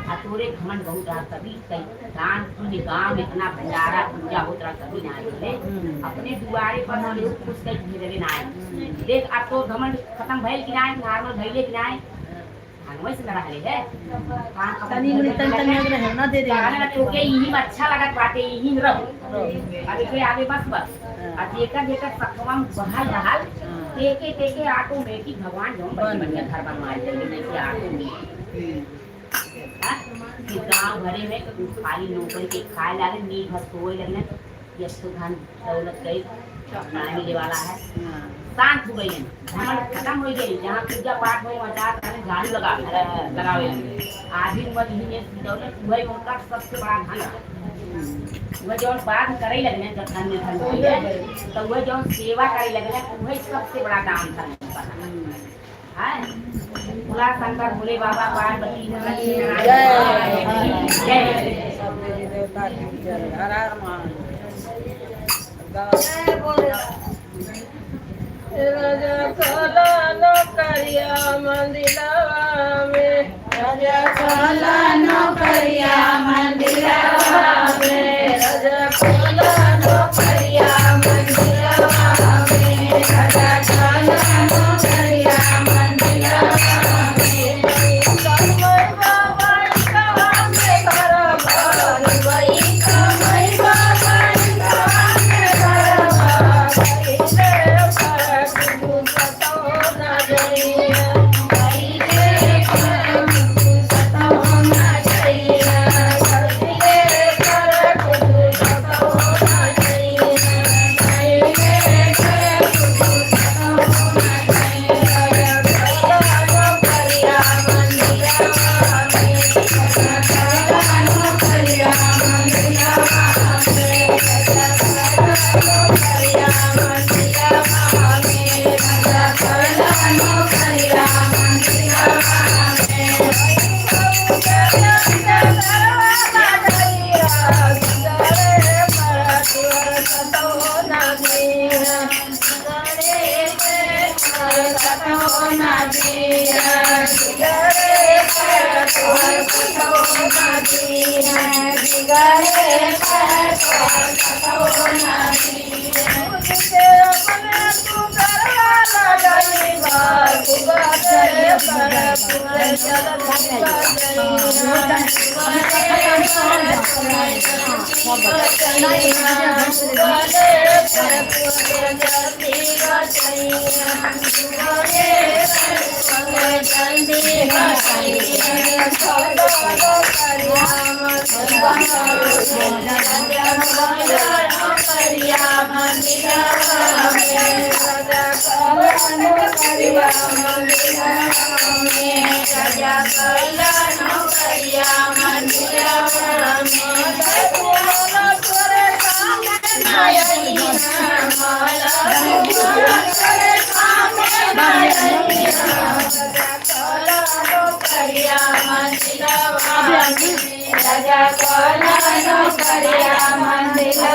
आ तोरे घमंड बहुत रहा तभी कई दान पुण्य गाँव में इतना भंडारा पूजा होत रहा कभी ना आए अपने दुआरे पर हम लोग कुछ कहीं भेजले ना आए। देख अब तो घमंड खत्म भइल कि ना नॉर्मल भइले कि ना धनवै से न रहले है तनी मनी तनी तनी अगर है ना दे दे कहने तोके यही में अच्छा लगत बाटे यही में रहो अब एकरे आगे बस बस आ जेकर जेकर सखवा में बहल रहल तेके तेके ऑटोमेटिक भगवान जो बढ़िया बढ़िया घर बनवा देंगे नहीं कि ऑटोमेटिक गाँव भरे में खाली नौकरी के खाए लागे नींद भर सोए लगने ये तो धन दौलत गई ना मिले वाला है। शांत हो गई घमंड खत्म हो गई जहाँ पूजा पाठ हो वहाँ जात रहने झाड़ू लगावे लगावे आधी उम्र ही दौलत वही उनका सबसे बड़ा धन वह जौन बात करे लगने जब धन धन हो गए तो वह जौन सेवा करे लगने वही सबसे बड़ा दान था है। भोला शंकर भोले बाबा पार्वती जय जय सब देवी देवता की जय हर हर महादेव। राजा काला नौकरिया मंदिरवा में राजा काला नौकरिया मंदिरवा में राजा काला नौकरिया मंदिरवा में राजा काला नौकरिया मंदिरवा में कमई बाबा कवा में घर भर वही कमई बाबा कवा में घर भर ना दिया जिगरे पर तोहर कुछो ना दिया जिगरे पर तोहर कुछो ना दिया तुझसे अपने तू करवा लगई बार कुबारे पर पूरे जल्दी राजा कला नो करिया मंदिर।